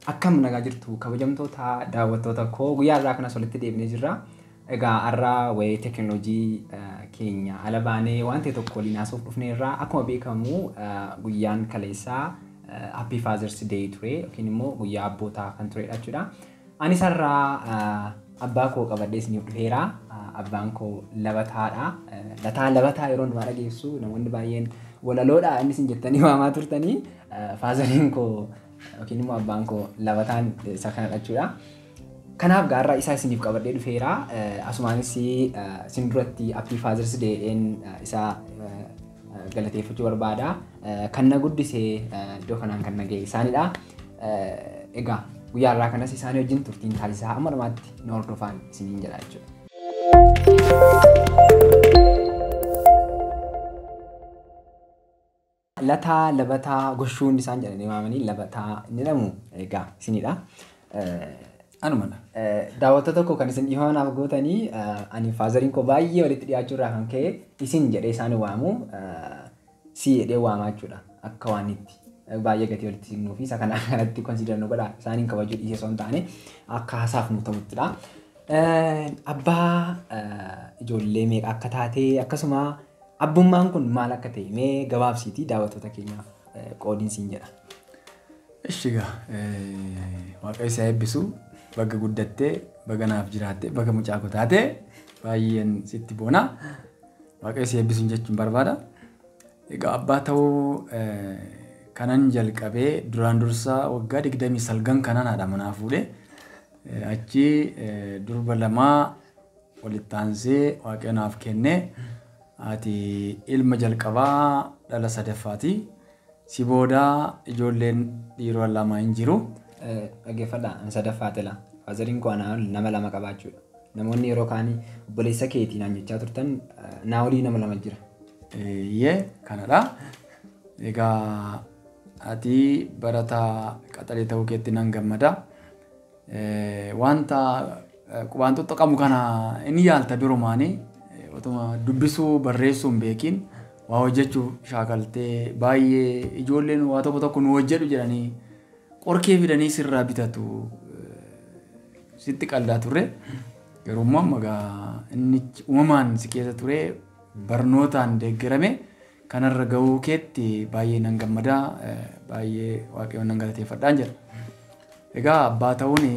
Akkam nagaa jirtu kabajamtoota daawwattoota koo, guyyaa har'aa kanas walitti deebinee jirra. Egaa har'aa waa'ee teekinooloojii keenya ala baanee waan ta'e tokko waliin haasa'uuf dhufneerra. Akkuma beekamu guyyaan kaleessaa Happy Father's Day ture yookiin immoo guyyaa abbootaa kan turedha jechuudha. Anis har'aa abbaa koo qabadhee isiniif dhufeera. Abbaan koo Labataadha. Lataa Labataa yeroo hundumaa dhageessu, namoonni baay'een walaloodha inni isin jettanii waamaa turtanii, fatheriin koo yookiin immoo abbaan koo Labataan isa kanadha jechuudha. Kanaaf gaarraa isaa isiniif qabadhee dhufeera. Asumaanis isin duratti Happy Father's Day isaa galateeffachuu barbaada. Kan na guddisee iddoo kanaan kan na ga'e isaanidha. Egaa guyyaa har'aa kanas isaanii wajjin turtiin taasisaa, amma dhumaatti na hordofaan isiniin jedha jechuudha. Lataa Labataa Goshuun isaan jedhanii waamanii Labataa inni jedhamu egaa isinidha. Anumadha. Daawwattoota tokko kan isin dhiifama naaf gootanii, ani fatheriin koo baay'ee walitti dhiyaachuu irraa kan ka'e isin jedhee isaan waamu si jedhee waamaa jechuudha. Akka waan itti baay'ee gatii walitti siqnuu fi isa kana kanatti consider nu godha, isaaniin kabajuu dhiisee osoo hin taane akka haasaaf nu ta'uttidha. Abbaa ijoollee meeqa akka taate, akkasuma abbummaan kun maal akka ta'e mee gabaabsiitii daawwattoota keenyaaf qoodiinsiin jedha. Ishi egaa, Waaqayyo si haa eebbisu, baga guddattee, baga naaf jiraattee, baga mucaa koo taatee, baay'een sitti boona. Waaqayyo si eebbisuun jechuun barbaada. Egaa abbaa ta'uu kanan jalqabee duraan dursaa waggaa 29 kanan haadha manaa fuudhee, achi durba lamaa walitti aansee Waaqayyo naaf kennee, ati ilma jalqabaa dhala sadaffaati. Si booda ijoolleen dhiiroo lama hin jiru. Dhaggeeffadhaa, ani sadaffaa tila. Fatheriin koo anaa ol nama lama qabaachuudha. Namoonni yeroo kaanii obboleessa keetii naan jechaa turtan, naa olii nama lama jira. Eeyyee, kanadha. Egaa ati barataa qaxalee ta'uu keetti nan gammada. Wanta qubaan tuttuqamu kana inni yaalta durumaanii, otuma dubbisuu barreessuu hin beekin waa hojjechuuf shaakaltee, baay'ee ijoolleen waa tokko tokko nu hojjedhu jedhanii qorkee fidanii sirraa bitatu, sitti qaldaa turre. Garuu immoo amma egaa inni uumamaan si keessa ture barnootaan deeggarame kanarra gahuu keetti baay'ee nan gammada, baay'ee Waaqayyoon nan galateeffadhaan jedha. Egaa abbaa ta'uun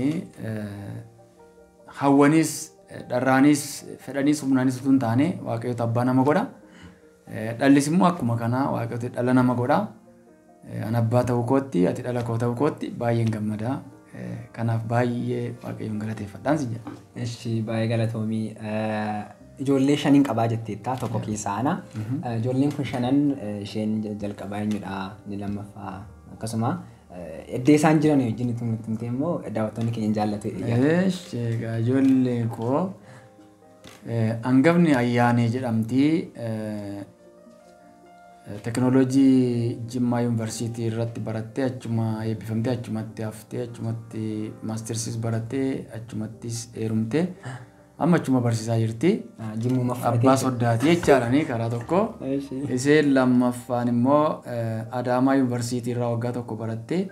hawwanis, dharraanis, fedhanis, humnaanis utuu hin taane Waaqayyoota abbaa nama godha. Dhallis immoo akkuma kanaa Waaqayyoota dhala nama godha. An abbaa ta'uu kootti, ati dhala koo ta'uu kootti baay'een gammada. Kanaaf baay'ee Waaqayyoon galateeffadhaan si jedha. Ishi, baay'ee galatoomii. Ijoollee shaniin qabaa jetteetta, tokko keessaa ana. Ijoolleen kun shanan isheen jalqabaa eenyudha? Inni lammaffaa, akkasuma iddoo isaan jiran wajjin itti nutti immoo daawwattoonni keenya jaallatu. Eesh, egaa ijoollee koo hangafni Ayyaanee jedhamti. Teknooloojii Jimmaa Yuunivarsiitii irratti barattee, achuma eebbifamtee, achumatti haftee, achumatti mastersis barattee, achumattis heerumtee, amma achuma barsiisaa jirti. Jimmuma fudhatee. Abbaa soddaati jechaadha karaa tokko. Isheen lammaffaan immoo Adaamaa Yuunivarsiitii irraa waggaa tokko barattee,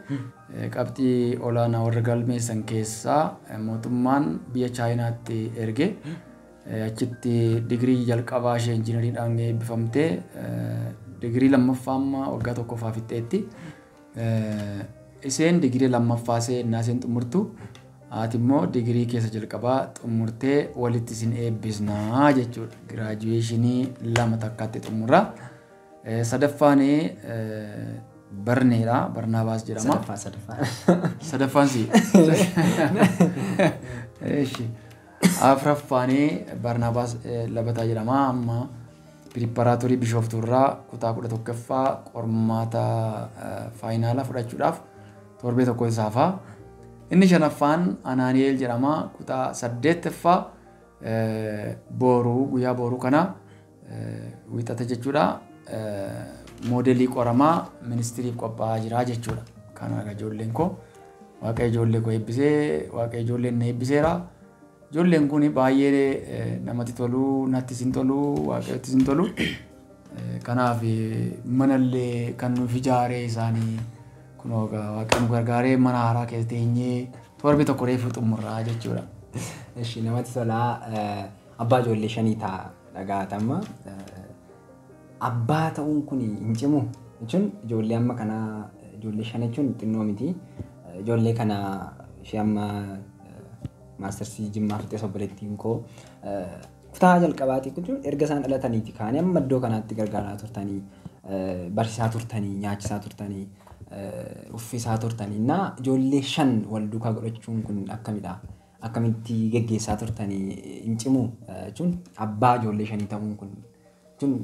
qabxii olaanaa warra galmeessan keessaa mootummaan biyya Chaayinaatti erge. Achitti digirii jalqabaa ishee injiinariidhaan eebbifamtee, digirii lammaffaa amma waggaa tokkoffaa fixxeetti. Isheen digirii lammaffaa ishee innaa isheen xumurtu, haati immoo digirii keessa jalqabaa xumurtee walitti isin eebbisnaa jechuudha. Graduation lama takkaatti xumurra. Sadaffaan Barneedha. Barnaabaas jedhama. Sadaffaa, sadaffaa. Sadaffaan si. Eeshi. Afuraffaan Barnaabaas Labataa jedhama. Amma preparatory Bishooftuurraa kutaa 11ffaa qormaata final fudhachuudhaaf torbee tokko isaafaa. Inni shanaffaan Anaani'eel jedhama. Kutaa saddeettaffaa booruu, guyyaa booruu kana, wiixata jechuudha. Moodelii qoramaa ministiriif qophaa'aa jira jechuudha. Kanaaf ijoolleen koo, Waaqa ijoollee koo eebbisee, Waaqa ijoolleen na eebbiseera. Ijoolleen kun baay'ee namatti tolu, nattis hin tolu, Waaqayyottis hin tolu. Kanaaf manallee kan nuuf ijaaree isaanii Kunoo egaa Waaqni nu gargaaree mana haaraa keessa teenyee torbi tokko reefu xumurraa jechuudha. Ishi, namatti tolaa. Abbaa ijoollee shanii ta'a dhagaatamma. Abbaa ta'uun kun hin cimu jechuun ijoollee amma kanaa, ijoollee shan jechuun xinnoo miti. Ijoollee kana ishee amma maastarsii Jimmaa fixee obboleettiin koo kutaa jalqabaatii jechuun erga isaan dhalataniiti kaanii amma iddoo kanaatti gargaaraa turtanii, barsiisaa turtanii, nyaachisaa turtanii, uffisaa turtanii. Na ijoollee shan wal duukaa godhachuun kun akkamidha? Akkamitti geggeessaa turtanii? Hin cimu jechuun abbaa ijoollee shanii ta'uun kun jechuun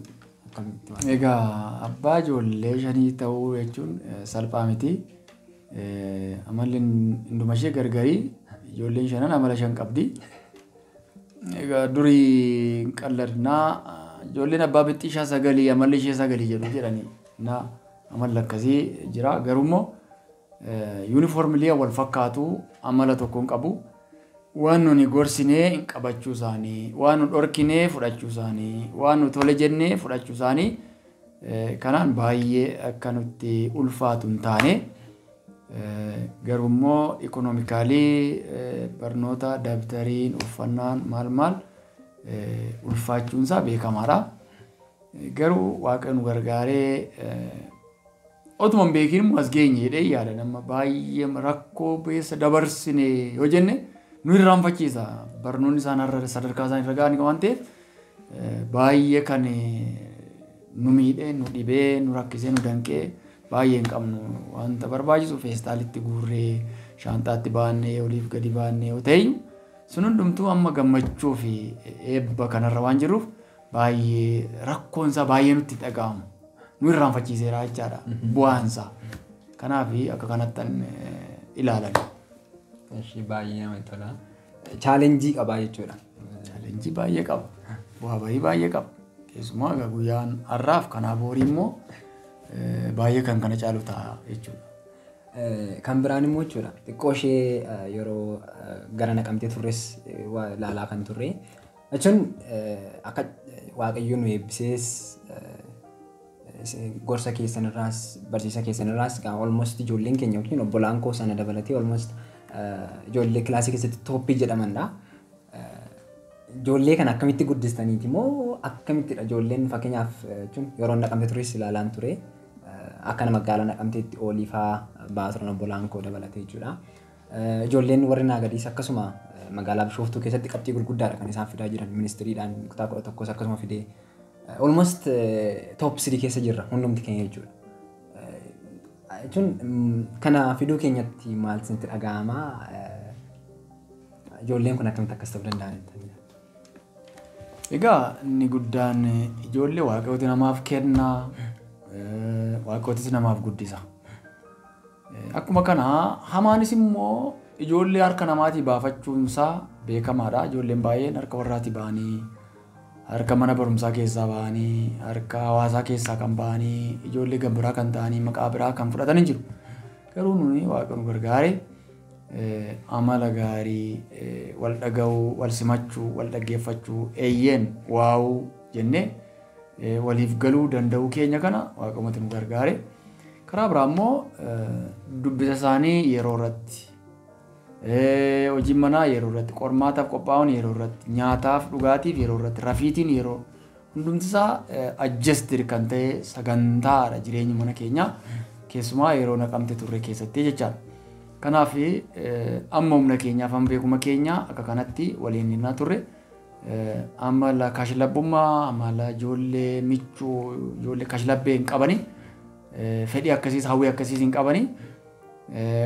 akkamitti? Egaa abbaa ijoollee shanii ta'uu jechuun salphaa miti. Amalli hunduma ishee gargarii, ijoolleen shanan amala shan qabdi. Egaa durii hin qalladnaa, ijoolleen abbaa bixxishaa sagalii amalli ishee sagalii jedhu jedhanii. Na amalli akkasii jira, garuu immoo uniformly wal fakkaatu, amala tokko hin qabu. Waan nuni gorsinee hin qabachuu isaanii, waan nu dhorkinee fudhachuu isaanii, waan nu tole jennee fudhachuu isaanii, kanaan baay'ee akka nutti ulfaatu hin taane. Garuu immoo economically barnoota, dabtariin, uffannaan, maal maal ulfaachuunsaa beekamaadha. Garuu Waaqa nu gargaaree otuma hin beekin immoo as geenye jedhee yaada. Nama baay'ee rakkoo beessa dabarsine yoo jenne nu irraanfachiisa. Barnoonni isaan har'a sadarkaa isaan irra ga'an waan ta'eef baay'ee kan nu miidhee, nu dhibee, nu rakkisee, nu danqee baay'ee hin qabnu. Wanta barbaachisu feestaalitti guurree, shaantaatti baannee, oliif gadi baannee yoo ta'e, sun hundumtuu amma gammachuu fi eebba kanarra waan jiruuf baay'ee rakkoonsaa baay'ee nutti dhaga'amu. Nu irraanfachiiseera jechaadha bu'aansaa. Kanaaf akka kanattan ilaalan. Ishii, baay'ee namatti tola. Challenge qabaa jechuudha. Challenge baay'ee qaba. Bu'aa bahii baay'ee qaba. Keessumaa egaa guyyaan har'aaf kanaa boorii immoo baay'ee kan kana caalu ta'a jechuudha. Kan biraan immoo jechuudha, xiqqoo ishee yeroo gara Naqamtee turres ilaalaa kan turre jechuun akka Waaqayyo nu eebbisees gorsa keessanirraas barsiisa keessanirraas almost ijoolleen keenya yookiin obbolaan koo sana dabalatee almost ijoollee kilaasii keessatti top jedhamanidha. Ijoollee kana akkamitti guddistaniiti moo akkamittidha ijoolleen? Fakkeenyaaf jechuun yeroo Naqamtee tures ilaalaan ture, akka magaalaa Naqamteetti oolii faa ba'aa turan obbolaan koo dabalatee jechuudha. Ijoolleen warri naagadiis akkasuma magaalaa Bishooftuu keessatti qabxii gurguddaadha kan isaan fidaa jiran, ministiriidhaan kutaa 11s akkasuma fidee almost top 3 keessa jirra hundumti keenya jechuudha. Jechuun kana fiduu keenyatti maal isinitti dhaga'ama? Ijoolleen kun akkamitti akkas ta'uu danda'an? Egaa inni guddaan ijoollee Waaqayyooti namaaf kenna, Waaqayyootis namaaf guddisa. Akkuma kana hamaanis immoo ijoollee harka namaatii baafachuunsaa beekamaadha. Ijoolleen baay'een harka warraatii ba'anii, harka mana barumsaa keessaa ba'anii, harka hawaasaa keessaa kan ba'anii, ijoollee gambiraa kan ta'anii maqaa biraa kan fudhatan hin jiru. Garuu nuni Waaqa nu gargaare amala gaarii, wal dhaga'uu, wal simachuu, wal dhaggeeffachuu, eeyyeen waa'uu jennee waliif galuu danda'uu keenya kana Waaqumatu nu gargaare. Karaa biraa immoo dubbisa isaanii yeroo irratti, hojiin manaa yeroo irratti, qormaataaf qophaa'uun yeroo irratti, nyaataaf dhugaatiif yeroo irratti, rafiitiin yeroo hundumti isaa adjusted kan ta'e sagantaadha jireenyi mana keenyaa, keessumaa yeroo Naqamte turre keessatti jechaadha. Kanaaf amma humna keenyaaf, amma beekuma keenya akka kanatti waliin hinnaa turre. Amala kashlabbummaa, amala ijoollee michuu, ijoollee kashlabbee hin qabani, fedhii akkasiis hawwii akkasiis hin qabani,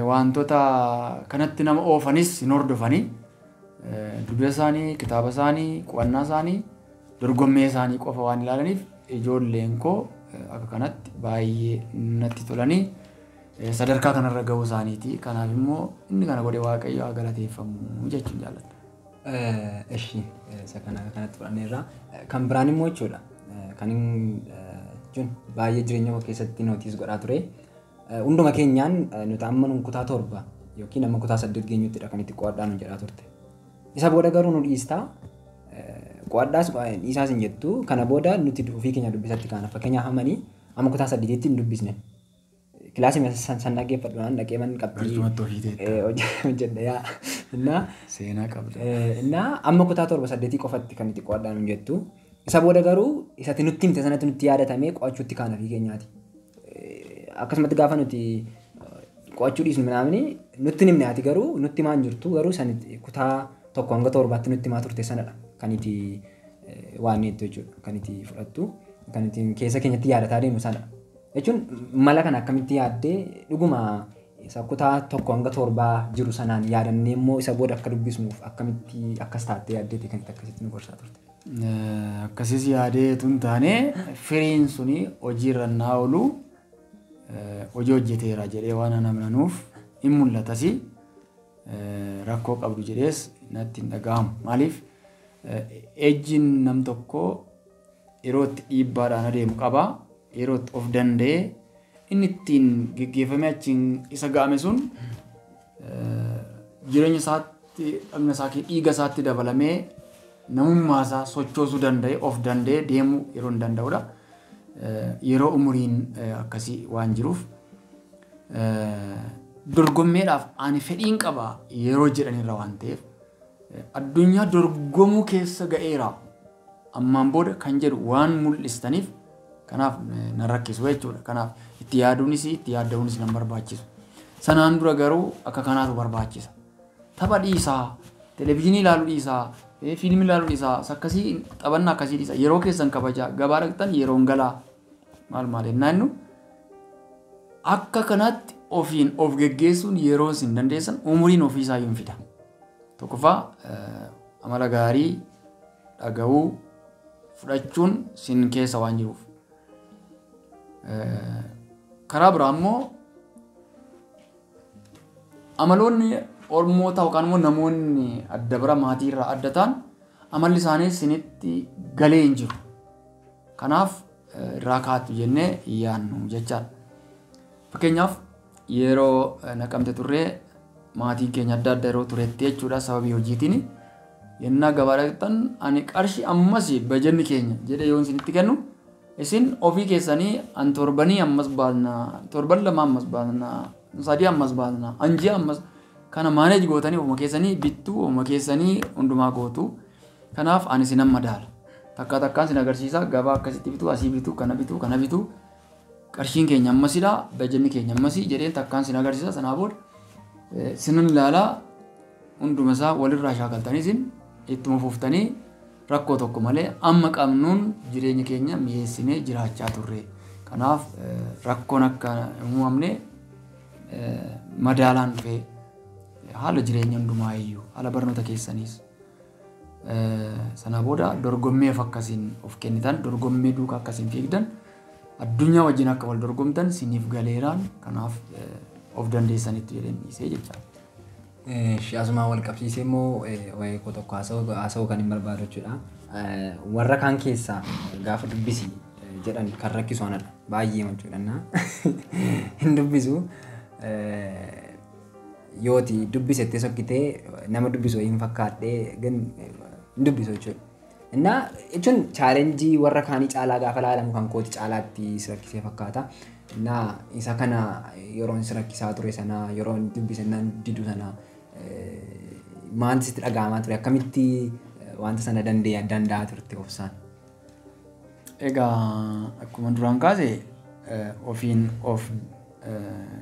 wantoota kanatti nama oofanis hin hordofani. Dubbisa isaanii, kitaaba isaanii, qo'annaa isaanii, dorgommii isaanii qofa waan ilaalaniif ijoolleen koo akka kanatti baay'ee natti tolanii sadarkaa kanarra gahuu isaaniiti. Kanaaf immoo inni kana godhe Waaqayyo haa galateeffamu jechuun jaalladha. Eshi, isa kana kanatti fudhanneerra. Kan biraan immoo jechuudha, kan jechuun baay'ee jireenya koo keessatti notice godhaa ture. Hunduma keenyaan nuti amma nu kutaa 7 yookiin amma kutaa 8 geenyuttidha kan itti qo'adhaa nu jedhaa turte. Isa booda garuu nu dhiistaa, qo'adhaas dhiisaas hin jettu. Kana booda nuti ofii keenya dubbisatti kaana. Fakkeenyaaf hamanii amma kutaa 8tti hin dubbisne. Kilaasii san dhaggeeffadhu dhaqee man qabxii hojjedha yaa. Seenaa qabda. Innaa amma kutaa 7 8 qofatti kan itti qo'adhaan hin jettu. Isa booda garuu isatti nutti himte sanatti nutti yaadatamee qo'achuutti kaana fi keenyaati. Akkasumatti gaafa nuti qo'achuu dhiisnu minaamni nutti himne ati garuu nutti himaa hin jirtu garuu san kutaa 1 hanga 7tti nutti himaa turte sanadha kan itti waan itti jechuudha kan itti fudhattu kan itti keessa keenyatti yaadataa deemu sana. Jechuun mala kana akkamitti yaaddee dhuguma isa kutaa 1 hanga 7 jiru sanaan yaadannee immoo isa booda akka dubbisnuuf akkamitti akkas taattee yaaddeeti kan itti akkasitti nu gorsaa turte. Akkasis yaadee tun taane firiin suni hojiirra naa oolu hojii hojjeteera jedhee waan amanuuf hin mul'atas rakkoo qabdu jedhees natti hin dhaga'amu. Maaliif ejjiin nam tokko yeroo itti dhiibbaadhaan adeemu qaba. Yeroo itti of danda'ee inni ittiin geggeeffamee achiin isa ga'ame sun jireenya isaatti dhagna isaa dhiiga isaatti dabalamee namummaa isaa sochoosuu danda'ee of danda'ee deemuu yeroo hin danda'udha. Yeroo umuriin akkasii waan jiruuf dorgommeedhaaf ani fedhiin qaba yeroo jedhanirra waan ta'eef addunyaa dorgomuu keessa ga'eera ammaan booda kan jedhu waan mul'istaniif kanaaf na rakkisu jechuudha. Kanaaf itti yaaduunis itti yaadda'uunis nan barbaachisu. Sanaan dura garuu akka kanaatu barbaachisa. Tapha dhiisaa, televezyiinii ilaaluu dhiisaa, fiilmii ilaaluu dhiisaa, akkasii taphannaa akkasii dhiisaa. Yeroo keessan kabajaa, gabaa dhaqxan yeroon galaa maal maal jennaan nu akka kanatti ofiin of geggeessuun yeroo isin dandeessan umuriin ofiisaa hin fida. Tokkoffaa amala gaarii dhaga'uu fudhachuun sin keessa waan jiruuf. Karaa biraa immoo amaloonni ormoota yookaan immoo namoonni adda bira maatii irraa adda ta'an amalli isaanii sinitti galee hin jiru. Kanaaf irraa kaattu jennee yaannu jechaadha. Fakkeenyaaf yeroo naqamte turree maatiin keenya adda adda yeroo turetti jechuudha sababii hojiitiin yennaa gabaa dhaqxan ani qarshii ammas bajanni keenya jedhee yoon isinitti kennu isin ofii keessanii an torbanii ammas baasna, torban 2 ammas baasna, 3 ammas baasna, an ji'a ammas kana maaneej gootanii ofuma keessanii bittuu ofuma keessanii hundumaa gootu. Kanaaf ani isin amma daala. Takka takkaan isin agarsiisa gabaa akkasitti bituu, asii bituu, kana bituu, kana bituu. Qarshiin keenya ammasidha, bajanni keenya ammasii jedheen takkaan isin agarsiisa. Sanaa booda sinan ilaalaa hunduma isaa walirraa shaakaltanii isin ittuma fuuftanii rakkoo tokko malee amma qabnuun jireenya keenya mi'eessinee jiraachaa turre. Kanaaf rakkoon akka hin uumamne madaalaan dhufee haala jireenya hundumaa iyyuu haala barnoota keessaniis sana booda dorgommeef akkasiin of kennitan dorgommee duukaa akkasiin fiigdan addunyaa wajjin akka wal dorgomtan siniif galeeraan kanaaf of dandeessanitti jedheen dhiisee jechaadha. Asumaan wal qabsiisee immoo waa'ee koo tokko haasa'uu kan hin barbaadu jechuudha. Warra kaan keessaa gaafa dubbisi jedhan kan rakkisu anadha. Baay'ee jechuudha. Hin dubbisu. Yooti dubbisettee sokkitee nama dubbisu hin fakkaadhee hin dubbisu jechuudha. Innaa jechuun chaalenjii warra kaanii caalaa gaafa laalamu kan kooti caalaatti si rakkisee fakkaata. Innaa isa kana yeroon si rakkisaa ture sana yeroon dubbise nan didu sana maaltu sitti dhaga'amaa ture akkamitti wanta sana danda'aa turte obsaan? Egaa akkuma duraan kaase ofiin of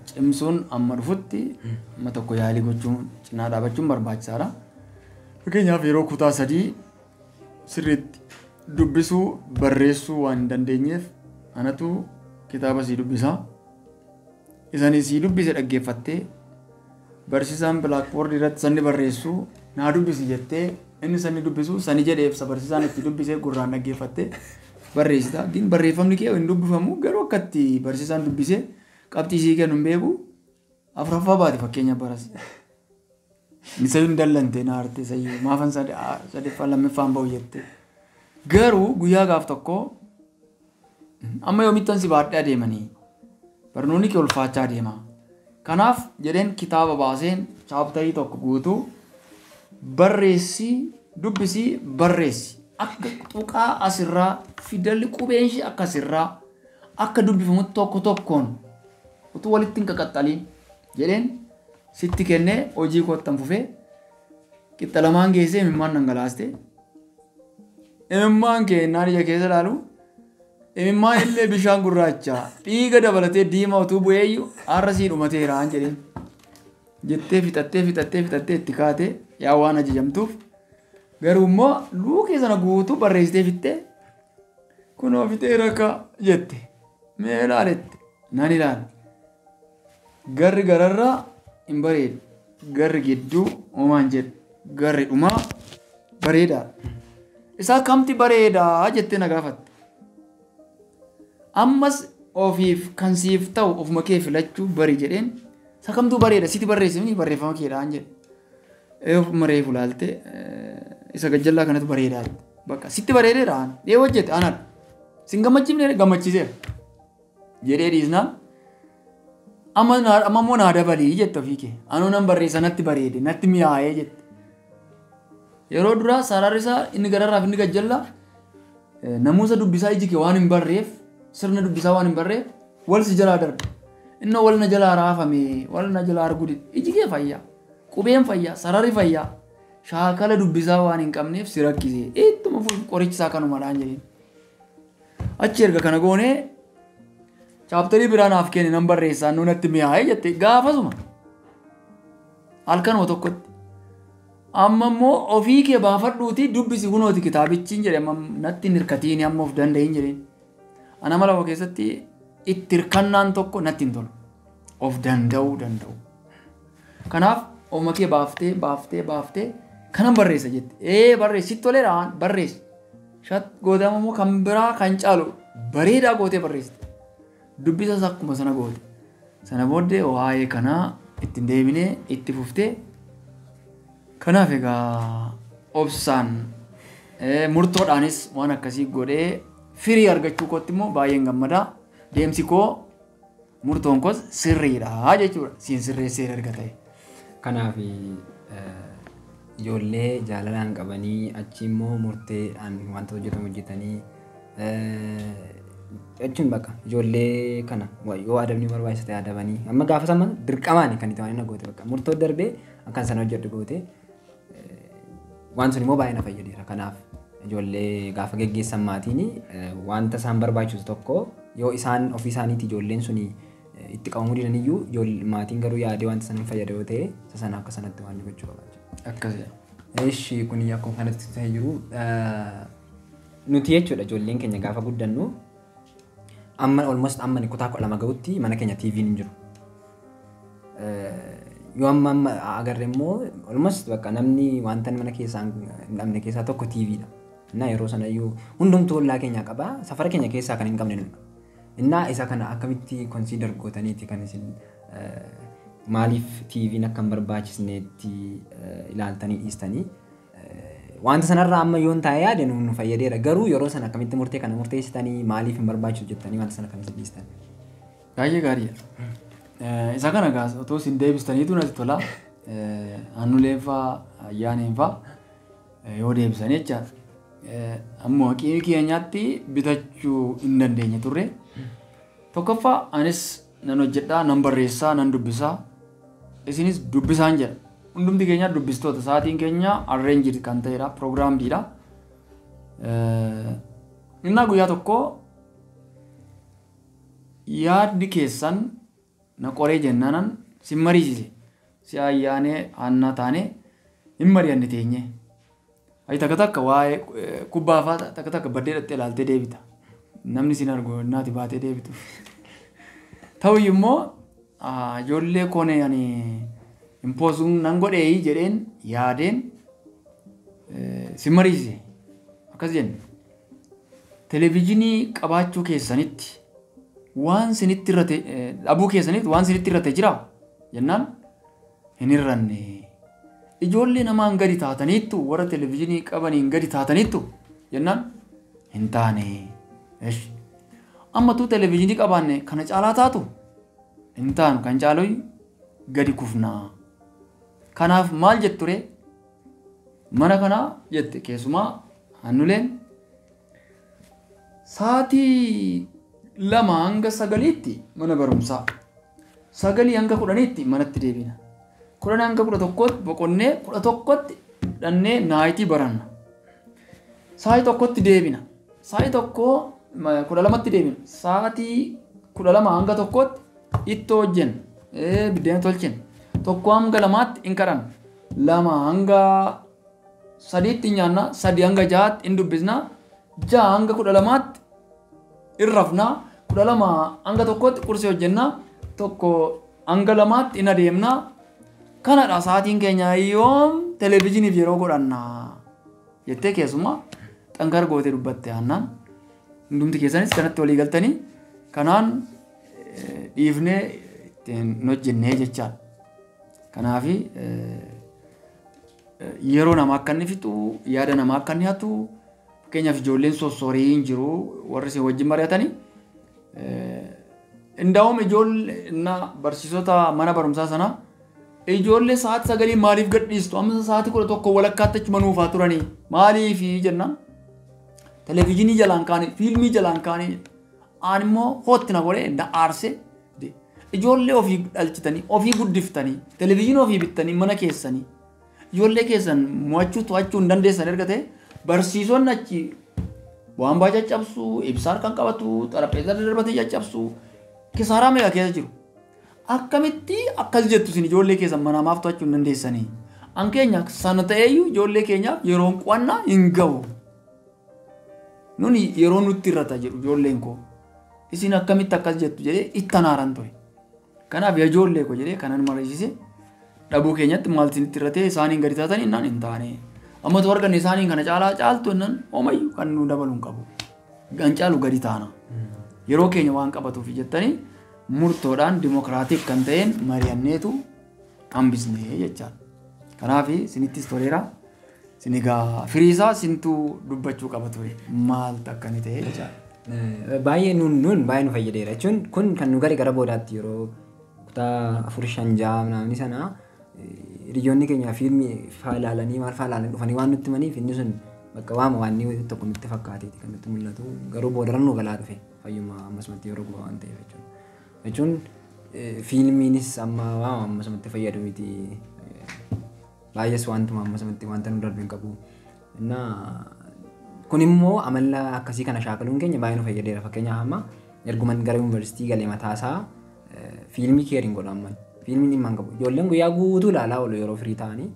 cimsuun amma dhufutti amma tokko yaalii gochuun cinaa dhaabachuun barbaachisaadha. Fakkeenyaaf yeroo kutaa 3 sirriitti dubbisuu barreessuu waan hin dandeenyeef anatu kitaaba sii dubbisaa. Isaan sii dubbise dhaggeeffattee barsiisaan bilaakboordii irratti sanni barreessuu naa dubbisi jettee inni sanni dubbisu sani jedhee ibsa barsiisaan itti dubbisee gurraan dhaggeeffattee barreessita. Gin barreeffamni kee hin dubbifamu garuu akka itti barsiisaan dubbisee qabxii sii kennu hin beeku 4ffaa baate fakkeenya baras. Inni sayyuu hin dallante na arte sayyuu maafan 3ffaa 2ffaan ba'u jette. Garuu guyyaa gaaf tokko amma yoomittan si baadhee adeemanii barnoonni kee ulfaachaa adeema. Kanaaf jedheen kitaaba baaseen chaaptarii tokko guutuu barreessii dubbisii barreessi akka tuqaa asirraa fidalli qubeen ishee akka asirraa akka dubbifamu tokko tokkoon Utuu walitti hin qaqaxxaliin jedheen sitti kennee hojii koottan fufee qixxa lamaan geessee imimmaan dhangalaaste. Imimmaan kennaan ija keessa ilaalu imimmaan illee bishaan gurraacha dhiiga dabalatee diimaa utuu bu'eeyyu har'a sii dhumateeraan jedheen. Jettee fixattee fixattee fixattee itti kaatee yaa waan ajajamtuuf garuu immoo luukii sana guutuu barreessitee fixxee kunoo fixeera akka jette mee ilaalette nan ilaala. Garri gararraa hin bareedu garri gidduu homaan jedhu garri dhumaa bareedaadha. Isaa kamti bareedaa jettee na gaafatte. Ammas ofiif kan siif ta'u ofuma kee filachuu bari jedheen isa kamtuu bareeda sitti barreessifni barreeffama keedhaan jedhe. Ofuma reefu laalte isa gajjallaa kanatu bareedaa bakka sitti bareedeera aan dhee hojjete anadha. Sin gammachiifne gammachiiseera jedhee dhiisnaan amma immoo naa dabalii jette ofii kee anuu nan barreessa natti bareede natti mi'aayee jette. Yeroo duraa sararri isaa inni gararraaf inni gajjallaa namuusa dubbisaa iji kee waan hin barreef sirna dubbisaa waan hin barreef wal si jalaa darba. Inni wal na jalaa raafame wal na jalaa arguu iji kee fayyaa qubeen fayyaa sararri fayyaa shaakala dubbisaa waan hin qabneef si rakkise ittuma qorichi isaa kanumadhaan jedheen. Achi erga kana goonee chaaptarii biraa naaf kenne nan barreessaa nu natti mi'aayee jette gaafasuma halkanuma tokkotti. Amma immoo ofii kee baafadhuutii dubbisi kunooti kitaabichi jedhe natti hin hirkatiin amma of danda'in jedheen. Ana mala koo keessatti itti hirkannaan tokko natti hin tolu. Of danda'uu danda'u. Kanaaf ofuma kee baaftee baaftee baaftee kanan barreessa jette. Ee barreessi sitti toleera barreessi. Shat gootee immoo kan biraa kan caalu bareedaa gootee barreessite. Dubbisas akkuma sana goote. Sana booddee waa'ee kanaa ittiin deebinee itti fuftee kanaaf egaa obsaan murtoodhaanis waan akkasii godhee firii argachuu kootti immoo baay'een gammadaa. Deemsi koo murtoon koos sirriidha jechuudha. Siin sirreessee erga ta'e. Kanaaf ijoollee jaalalaan qabanii achi immoo murteedhaan wanta hojjetamu hojjetanii jechuun bakka ijoollee kana yoo adabni barbaachisa ta'e adabanii amma gaafa sana dirqamaan kan itti waan inni goote bakka murtoo darbee akkan sana hojjedhu goote waan sun immoo baay'ee na fayyadeera. Kanaaf ijoollee gaafa geggeessan maatiin wanta isaan barbaachisu tokko yoo isaan ofii isaaniitti ijoolleen suni itti qabamuu didan iyyuu maatiin garuu yaadee wanta sana hin fayyada yoo ta'e isa sana akka sanatti waan gochuu qaba jechuudha. Akkasii. Eshi kun akkuma kanatti ta'ee jiru nuti jechuudha ijoolleen keenya gaafa guddannu amma almost amma kutaa 12 gahutti mana keenya TV'n hin jiru. Yoo amma agarre immoo almost bakka namni wanta mana keessaa hin dhabne keessaa tokko TVdha. Innaa yeroo sana iyyuu hundumtuu ollaa keenya qaba safara keenya keessaa kan hin qabne nudha. Innaa isa kana akkamitti consider gootaniiti kan isin maaliif TV'n akka hin barbaachisneetti ilaaltanii dhiistanii wanta sanarraa amma yoon taa'ee yaade nu fayyadeera garuu yeroo sana akkamitti murtee kana murteessitanii maaliif hin barbaachisu jettanii wanta sana akkamitti dhiistan. Baay'ee gaariidha. Isa kana gaas otoo isin deebistaniitu natti tola. Aannuleen fa'aa ayyaaneen fa'aa yoo deebisanii jechaadha. Ammoo haqii keenyaatti bitachuu hin dandeenye turre. Tokkoffaa anis nan hojjedhaa, nan barreessaa, nan dubbisaa. Isinis dubbisaan jedha. Hundumti keenya dubbistoota sa'aatiin keenya arreenjid kan ta'edha, piroogiraamdiidha. Innaa guyyaa tokko yaadni keessan na qoree jennaanan sin mariisise. Si ayyaanee aanna taanee hin mari'anne teenye. Ayi takka takka waa'ee kubbaa fa'aa takka takka baddee dhattee ilaaltee deebita. Namni sin argu naati baatee deebitu. Ta'uyyuu immoo ijoollee koonee ani impoosuu nan godhee jedheen yaadeen sin mariisise. Akkas jenne. Televezyiinii qabaachuu keessanitti waan sinitti irrate dhabuu keessanitti waan sinitti irrate jira jennaan hin irranne. Ijoollee namaan gadi taataniittu warra televezyiinii qabaniin gadi taataniittu jennaan hin taane. Amma tuu televezyiinii qabaanne kana caalaa taatu hin taanu kan caalu gadi kufnaa. Kanaaf maal jettu ree? Mana kanaa jette keessumaa aannuleen sa'aatii 2 hanga 9tti mana barumsaa. 9 hanga 10tti manatti deebina. 10 hanga 11tti boqonnee 11tti dhannee naayitii baranna. Sa'aatii 1tti deebina. Sa'aatii 1 12tti deebina. Sa'aatii 12 hanga 1tti ittoo hojjenna. Biddeena tolchina. 1 hanga 2tti hin kadhanna. 2 hanga 3tti nyaanna. 3 hanga 6tti hin dubbisna. 6 hanga 12tti hin rafna. 12 hanga 1tti qursii hojjenna. 1 hanga 2tti hin adeemna. Kanadha sa'aatiin keenya yoom televezyiiniif yeroo godhanna jettee keessumaa xankaar gootee dubbatte Haannaan. Hundumti keessanis kanatti walii galtanii kanaan dhiifnee ittiin hojjennee jechaadha. Kanaaf yeroo namaa akka inni fixu, yaada namaa akka inni hatu, fakkeenyaaf ijoolleen sossoorii hin jiru warri isin wajjin mari'atanii. Indaa'um ijoollee barsiisota mana barumsaa sanaa ijoollee sa'aatii 9 maaliif gadhiistu? Amma sa'aatii 11 walakkaatti achuma nuufaa turanii maaliifi jennaan televezyiinii jalaan kaanii fiilmii jalaan kaanii aan immoo hootti na godhee na aarsee ijoollee ofii dhalchitanii ofii guddiftanii televezyiinii ofii bittanii mana keessanii ijoollee keessan mo'achuu to'achuu hin dandeessan erga ta'e barsiisonni achi waanbaa caccabsuu, ibsaa harkaan qabatu, xarapheezaa darbatee caccabsuu kisaaraa meeqa keessa jiru. Akkamitti akkas jettu isin ijoollee keessan manaa maaf to'achuu hin dandeessanii? An keenya sana ta'eeyyuu ijoollee keenyaaf yeroon qo'annaa hin gahu. Nuni yeroo nutti irrata jedhu ijoolleen koo. Isin akkamitti akkas jettu jedhee ittan haaran ture. Kanaaf yaa ijoollee koo jedhee kanan mariisise dhabuu keenyatti maal isinitti irratee isaaniin gadi taatanii innaan hin taane. Amma tu arganne isaaniin kana caalaa caaltu innaan oomayyuu kan nu dabalu hin qabu. Kan caalu gadi taana. Yeroo keenya waan qabatuuf jettanii murtoodhaan dimokiraatik kan ta'een mari'anneetu hambisnee jechaadha. Kanaaf isinittis toleera. Isin egaa firiisaa isintu dubbachuu qaba ture. Maaltu akka inni ta'e jechaadha. Baay'ee nuun baay'ee nu fayyadeera jechuun kun kan nu gale gara boodaatti yeroo kutaa 4 5 6 namni sana hiriyoonni keenya fiilmii faa ilaalanii maal faa ilaalanii dhufanii waan nutti himaniif inni sun bakka waama waan inni tokko nutti fakkaateeti kan nutti mul'atu garuu boodarra nu galaa dhufe fayyuma ammasumatti yeroo gubaa waan ta'eef jechuudha. Jechuun fiilmiinis amma waama ammasumatti fayyadu miti baay'ees wantuma ammasumatti wanta nu darbe hin qabu. Innaa kun immoo amala akkasii kana shaakaluun keenya baay'ee nu fayyadeera. Fakkeenyaaf amma erguman gara yuunivarsiitii galee mataasaa fiilmii keeriin godhu amman. Fiilmiin dhimma hin qabu. Ijoolleen guyyaa guutuu ilaalaa oolu yeroo firii ta'anii.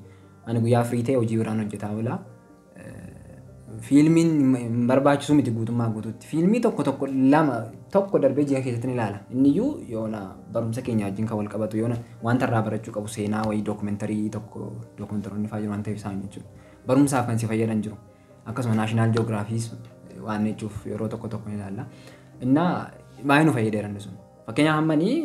Ani guyyaa firii ta'e hojii biraan hojjetaa oola. Fiilmiin hin barbaachisu miti guutummaa guutuutti. Fiilmii tokko tokko lama tokko darbee ji'a keessatti ni ilaala. Inni iyyuu yoona barumsa keenya wajjin kan wal qabatu yoona wanta irraa barachuu qabu seenaa wayii dookumentarii tokko dookumentaroonni fa'aa jiru waan ta'eef isaan jechuudha. Barumsaaf kan si fayyadan jiru. Akkasuma naashinaal ji'oogiraafiis waan jechuuf yeroo tokko tokko ni ilaalla. Innaa baay'ee nu fayyadeera inni sun. Fakkeenyaaf ammanii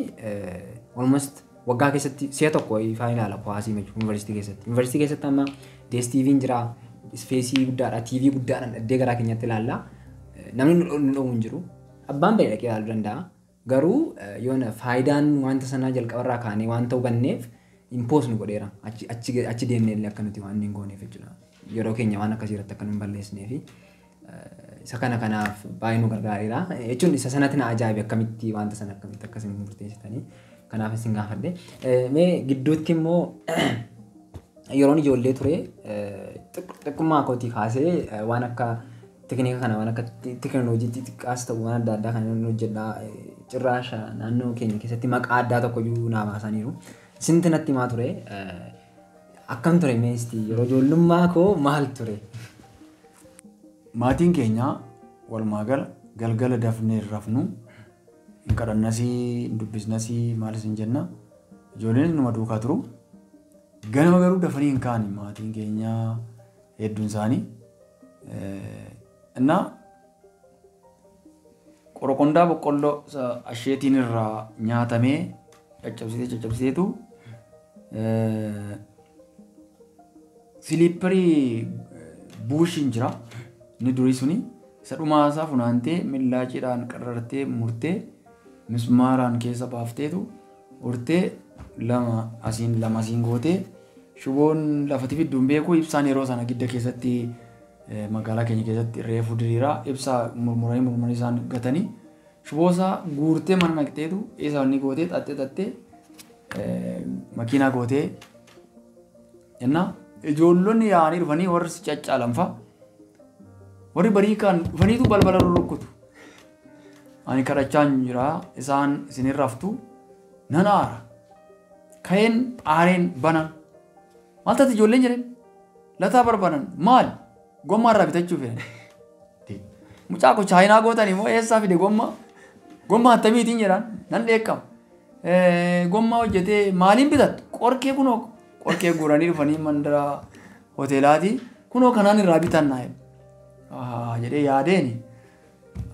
almost waggaa keessatti si'a tokko wayii fa'aa ilaala kuwaasii jechuudha yuunivarsiitii keessatti. Yuunivarsiitii keessatti amma DSTV'n jira, ispeesii guddaadha, TV guddaadhaan iddee garaa keenyatti ilaalla. Namni nu dhowwu hin jiru. Abbaan ba'e dhaqee ilaaluu danda'a. Garuu yoona faayidaan wanta sanaa jalqabarraa kaanee wanta hubanneef impoos nu godheera. Achi deemnee illee akka nuti waan hin gooneef jechuudha. Yeroo keenya waan akkasii irratti akka nu hin balleessineefi isa kana kanaaf baay'ee nu gargaareera. Jechuun isa sanatti na ajaa'ibe akkamitti wanta sana akkamitti akkasiin murteessitanii. Kanaaf isin gaafadhe. Mee gidduutti immoo yeroon ijoollee ture xiqqummaa kootii kaasee waan akka tekinika kana waan akka teekinooloojii xixiqqaas ta'u waan adda addaa kan inni hojjedhaa cirraasha naannoo keenya keessatti maqaa addaa tokko iyyuu naa baasaniiru. Isinti natti himaa ture. Akkam ture meesti yeroo ijoollummaa koo maal ture? Maatiin keenya walumaa gala galgala dafnee rafnu hin kadhannasii hin dubbisnasii maalis hin jenna. Ijoolleen numa duukaa turu. Ganama garuu dafanii hin kaani maatiin keenya hedduun isaanii. Innaa qoroqondaa boqqolloo asheetiin irraa nyaatamee caccabsitee caccabsiteetu siliipparii buushiin jira. Inni durii suni isa dhumaasaa funaantee millaaciidhaan qarrartee murtee mismaaraan keessa baafteetu urtee lama asiin lama asiin gootee shuboon lafatti fidduun beeku ibsaan yeroo sana gidda keessatti magaalaa keenya keessatti reefu diriiraa ibsaa murmuranii murmuranii isaan gatanii shuboo isaa guurtee mana naqxeetu isa inni gootee xaxxee xaxxee Makiinaa gootee jennaa ijoollonni yaa'anii dhufanii warri si caccaalan fa'a. Warri barii kaan dhufaniitu balbala rurrukkutu. Ani kadhachaa hin jira isaan isin raftu nan aara. Ka'een aareen banan. Maal taate ijoolleen jedheen? Lataa barbaadan maal? Gommaa irraa bitachuu fedhan. Mucaa koo chaayinaa gootan immoo eessaa fide gommaa? Gommaa attamiitiin jedhaan nan dheekkama. Gommaa hojjetee maaliin bitattu? Qorkee kunoo qorkee guuranii dhufanii mandara hoteelaati. Kunoo kanaan irraa bitannaa jedhu. Jedhee yaadeeni.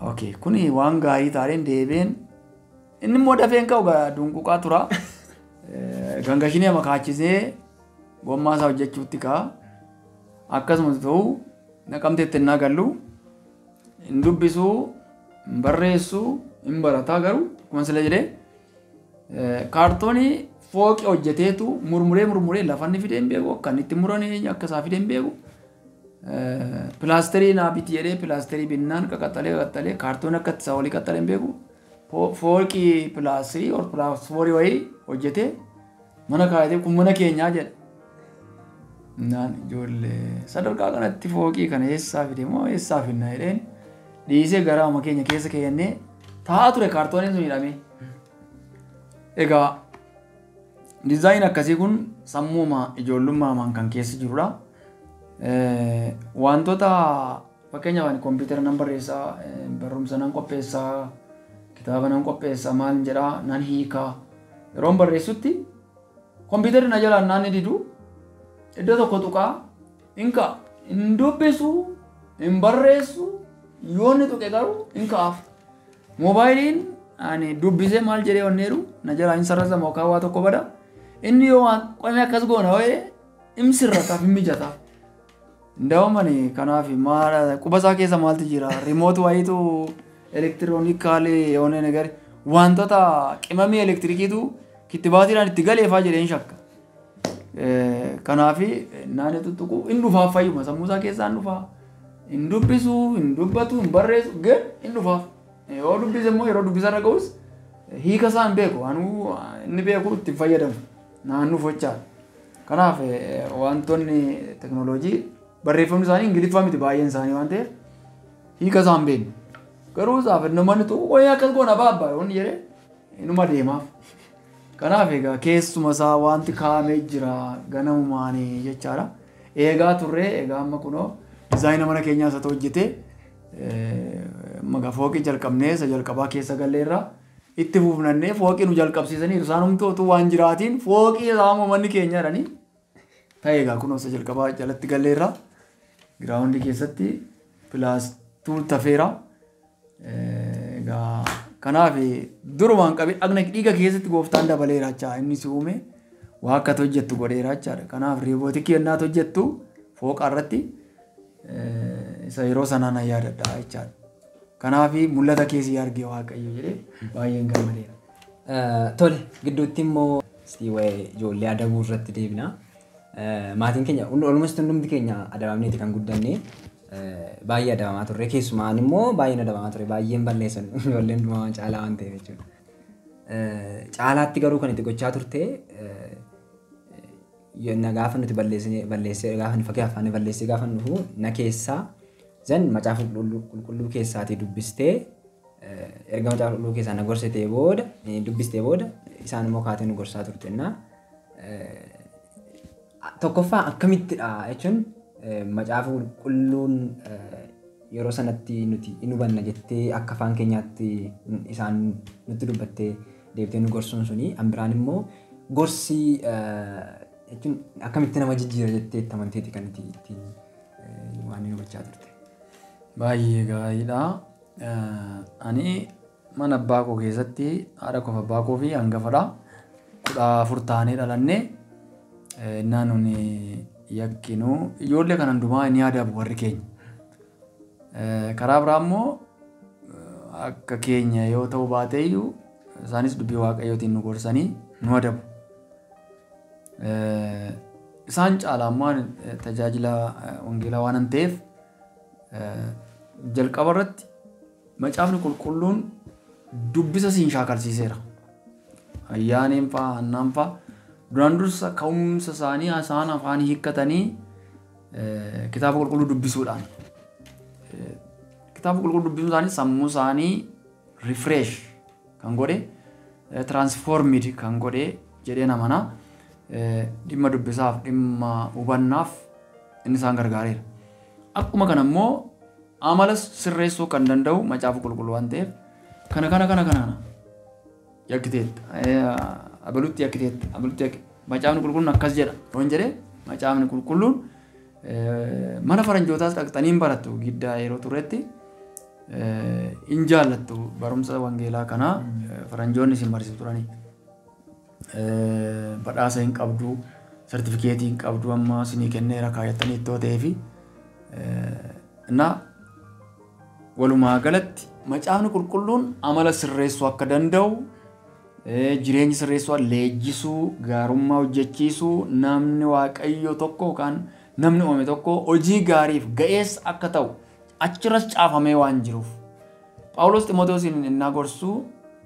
Okay, kuni waan gaarii taaneen deebiin inni immoo dafeen ka'u dunquqaa tura. Gangashinee makaachisee gommaa isaa hojjechuutti ka'a. Akkasumas ta'u naqamteetti innaa gallu hin dubbisuu, hin barreessuu, hin barataa garuu akkuma sila jedhee kaartoonii fooqii hojjeteetu murmuree murmuree lafa inni fidee hin beeku akka inni itti muranii akka isaa fidee hin beeku. Pilaasterii naa biti jedhee pilaasterii binnaan qaqaxalee qaqaxalee kaartoon akka isaa walii qaxxalee hin beeku. Fooqii pilaasterii or pilaasfoorii wayii hojjetee mana kaayatee kun mana keenyaa jedha. Naan ijoollee sadarkaa kanatti fooqii kana eessaa fide moo eessaa finna jedheen dhiisee gara amma keenya keessa keeyyannee taa'aa ture kaartooniin sun hidhamee. Egaa dizaayin akkasii kun sammuuma ijoollummaa kan keessa jirudha. Wantoota fakkeenyaaf ani kompiitara nan barreessaa, barumsa nan qopheessaa, kitaaba nan qopheessaa, maal jedhaa nan hiikaa. Yeroon barreessutti kompiitarri na jalaan naan didu iddoo tokko tuqaa hin ka'a, hin dubbisu, hin barreessu, yoo inni tuqe garuu hin ka'aaf. Moobaayiliin ani dubbisee maal jedhee wanneeru na jalaa hin sararamu yookaan waa tokko bada. Inni yoo waan qomee akkas goona wayee hin sirrataaf hin mijataaf. Ndaa'um ani kanaaf maal quba isaa keessa maaltu jira riimoot wayiitu elektiroonikaalee yoonee nagari wantoota qimamii elektirikiitu kittibaatiidhaan itti galeefaa jedheen shakka. Kanaaf naannoo tuttuqu hin dhufaaf fayyuma sammuu isaa keessaa hin dhufaa. Hin dubbisu, hin dubbatu, hin barreessu gad hin dhufaaf. Yoo dubbise immoo yeroo dubbisa irra ga'us hiika isaa hin beeku. Anuu inni beeku itti fayyadamu naannoo fochaa. Kanaaf wantoonni teknooloojii barreeffamni isaanii ingiliffaa miti baay'een isaanii waan ta'eef hiika isaa hin beeknu. Garuu isaaf namoonni tuqu wayii akkas goona baabbaa yoonni jedhee inuma deemaaf. Kanaaf egaa keessuma isaa wanti kaa'amee jira ganamumaanii jechaadha. Eegaa turree egaa amma kunoo dizaayina mana keenyaa isa hojjetee maga fooqii jalqabnee isa jalqabaa keessa galleerra itti fuufnannee fooqii nu jalqabsiisanii isaan humtuu utuu waan jiraatiin fooqii isaa manni keenya jedhanii ta'e egaa kunoo isa jalqabaa jalatti galleerra giraawundii keessatti pilaastuu tafeera. Egaa kanaaf durumaan qabee dhagna dhiiga keessatti gooftaan dabaleera jechaa inni si uume waa akka hojjettu godheera jechaadha. Kanaaf riibootikii yennaa hojjettu fooqa irratti isa yeroo sanaa na yaadadha jechaadha. Kanaaf mul'ata keessi argee Waaqayyo jedhee baay'een gammadeera. Tole gidduutti immoo waa'ee ijoollee adabuu irratti deebina. Maatiin keenya almost hundumti keenya adabamneeti kan guddanne baay'ee adabamaa turre keessumaan immoo baay'een adabamaa ture baay'een balleessan ijoolleen dhumamaan caalaa waan ta'eef jechuudha. Caalaatti garuu kan itti gochaa turte na gaafa nuti balleessee gaafa fakkii afaan balleessee gaafa nufu na keessaa zan macaafa qulqulluu keessaatii dubbistee erga macaafa qulqulluu keessaa na gorsitee booda dubbistee booda isaan immoo kaatee nu gorsaa turte na tokkoffaa akkamittidha jechuun macaafa qulqulluun yeroo sanatti nuti hin hubanna jettee akka afaan keenyaatti isaan nutti dubbattee deebitee nu gorsuun suni an biraan immoo gorsi jechuun akkamitti nama jijjiira jettee itti amanteeti kan ittiin waan inni hubachaa turte. Baay'ee gaariidha. Ani mana abbaa koo keessatti haadha koo fi abbaa koo fi hangafadha. 14 taanee dhalannee naannoon yakkinuu ijoollee kan hundumaa ni adabu warri keenya. Karaa biraa immoo akka keenya yoo ta'u baate iyyuu isaanis dubbii Waaqayyootiin nu gorsanii nu adabu. Isaan caalaa immoo tajaajila wangeelaa waan ta'eef jalqaba irratti macaafni qulqulluun dubbisa siin shaakalsiiseera. Ayyaaneen fa'aa, Hannaan fa'aa duraan dursa ka'umsa isaanii isaan afaan hiikkatanii kitaaba qulqulluu dubbisuudhaan. Kitaaba qulqulluu dubbisuun isaanii sammuu isaanii refresh kan godhe, transformed kan godhe jedhee amana. Dhimma dubbisaaf, dhimma hubannaaf inni isaan gargaareera. Akkuma kana immoo amalas sirreessuu kan danda'u macaafa qulqulluu waan ta'eef kana kana kana kana yakkiteetta, abalutti yakkiteetta, abalutti yakkiteetta. Macaafni qulqulluun akkas jedha yoon jedhee, macaafni qulqulluun mana faranjootaas dhaqxanii hin barattu, giddaa yeroo turretti hin jaallattu barumsa wangeelaa kanaa faranjoonni isin barsiisu turanii. Badhaasa hin qabdu, sartifikeetii hin qabdu, amma isinii kenneera kaayattanii ittoo ta'eefi. Na walumaa galatti macaafni qulqulluun amala sirreessuu akka danda'u, jireenya sirreessuu, leenjisuu, gaarummaa hojjechiisuu, namni waaqayyo tokko yookaan namni uumame tokko hojii gaariif ga'eessa akka ta'u achirras caafamee waan jiruuf. Phaawulos Ximotewosiin innaa gorsuu,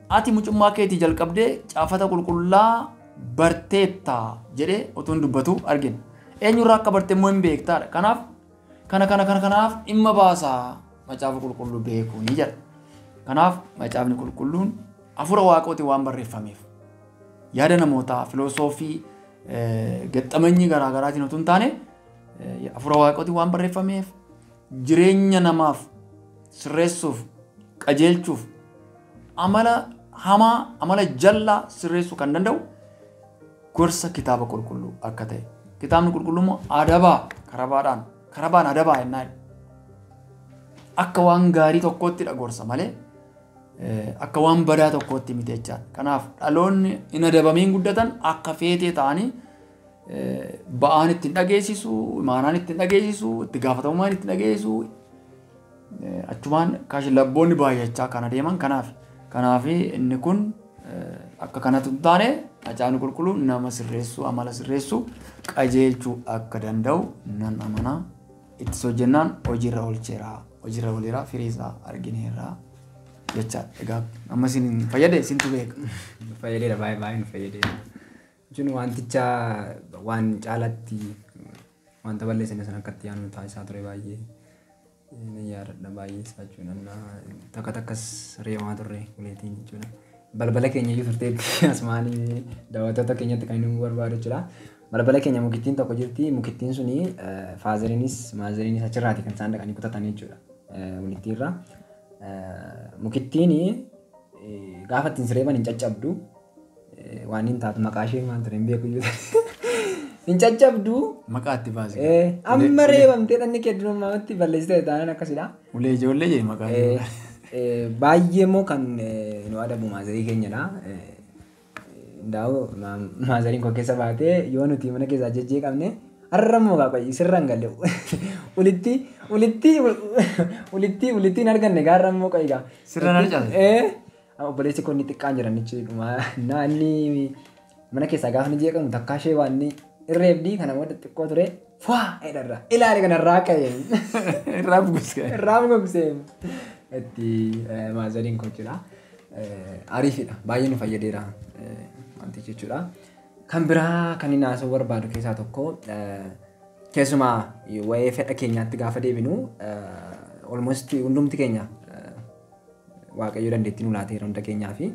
ati mucummaa keetii jalqabdee caafata qulqullaa barteetta jedhee utuu hin dubbatu argina. Eenyurraa akka barte immoo hin beektaadha. Kanaaf kana kana kana kanaaf dhimma baasaa macaafa qulqulluu beekuu ni jedha. Kanaaf macaafni qulqulluun hafuura waaqootiin waan barreeffameef yaada namootaa filosoofii gaxxamanyii garaagaraatiin utuu hin taane hafuura waaqootiin waan barreeffameef jireenya namaaf sirreessuuf, qajeelchuuf, amala hamaa, amala jallaa sirreessuu kan danda'u gorsa kitaaba qulqulluu akka ta'e. Kitaabni qulqulluu immoo adabaa karabaadhaan karabaan adabaa jennaan akka waan gaarii tokkoottidha gorsa malee akka waan badaa tokkootti miti jechaadha. Kanaaf dhaloonni hin adabamiin guddatan akka feetee ta'anii ba'aan ittiin dhageessisu, imaanaan ittiin dhageessisu, itti gaafatamummaan ittiin dhageessisu, achumaan labboonni baay'achaa kan adeeman kanaaf. Kanaaf inni kun akka kanatti hin taane macaafni qulqulluun nama sirreessuu, amala sirreessuu, qajeelchuu akka danda'u nan amanaa. Itti hojjennaan hojiirra oolcheera, hojiirra ooleera, firii isaa argineerra jechaadha. Egaa amma isin fayyade isintu beeka. Fayyadeera, baay'ee baay'ee nu fayyadeera. Jechuun wanticha waan caalatti wanta balleessine sana akkatti yaadnu taasisaa ture baay'ee. Ni yaadadha baay'ee isaa jechuudha. Takka takkas reemaa turre uleetiin jechuudha. Balbala keenya iyyuu turteetti asumaanii daawwattoota keenyatti kan inni barbaadu jechuudha. Balbala keenya mukittiin tokko jirti. Mukittiin suni faazeriinis maazeriinis achirraati kan isaan dhaqanii kutatan jechuudha. Walittiirra. Mukittiin gaafa ittiin sireeman hin caccabdu. Waan hin taatu maqaa ishee maal ture hin beeku iyyuu. Hin caccabdu. Maqaa itti baase. Amma reebamtee dhanni kee durummaatti balleessitee taanaan akkasidha. Ulee ijoollee jedhe maqaa ishee. Baay'ee immoo kan nu adabu maazarii keenyadha. Ndaa'u maazariin koo keessa baatee yoo nuti mana keessaa jejjeeqamne har'a immoo qaaqoyi sirra hin galle. Ulitti ulitti ulitti ulitti hin arganne gaarra immoo qayigaa. Sirra na harcaase? Obboleessi koo inni xiqqaan jiran jechuudha. Naanni mana keessaa gaafa ni jeeqamu takkaa ishee waan inni irreebdii kana booda xiqqoo ture fwaa jedharra. Ilaali kanarraa ka'e. Irraa buguske. Irraa buguksee. Itti maazariin koo jechuudha. Ariifidha. Baay'ee nu fayyadeera wantichi jechuudha. Kan biraa kan inni haasa'uu barbaadu keessaa tokko keessumaa waa'ee fedha keenyaatti gaafa deebinu, almost hundumti keenya Waaqayyo dandeettii nu laateera hunda keenyaa fi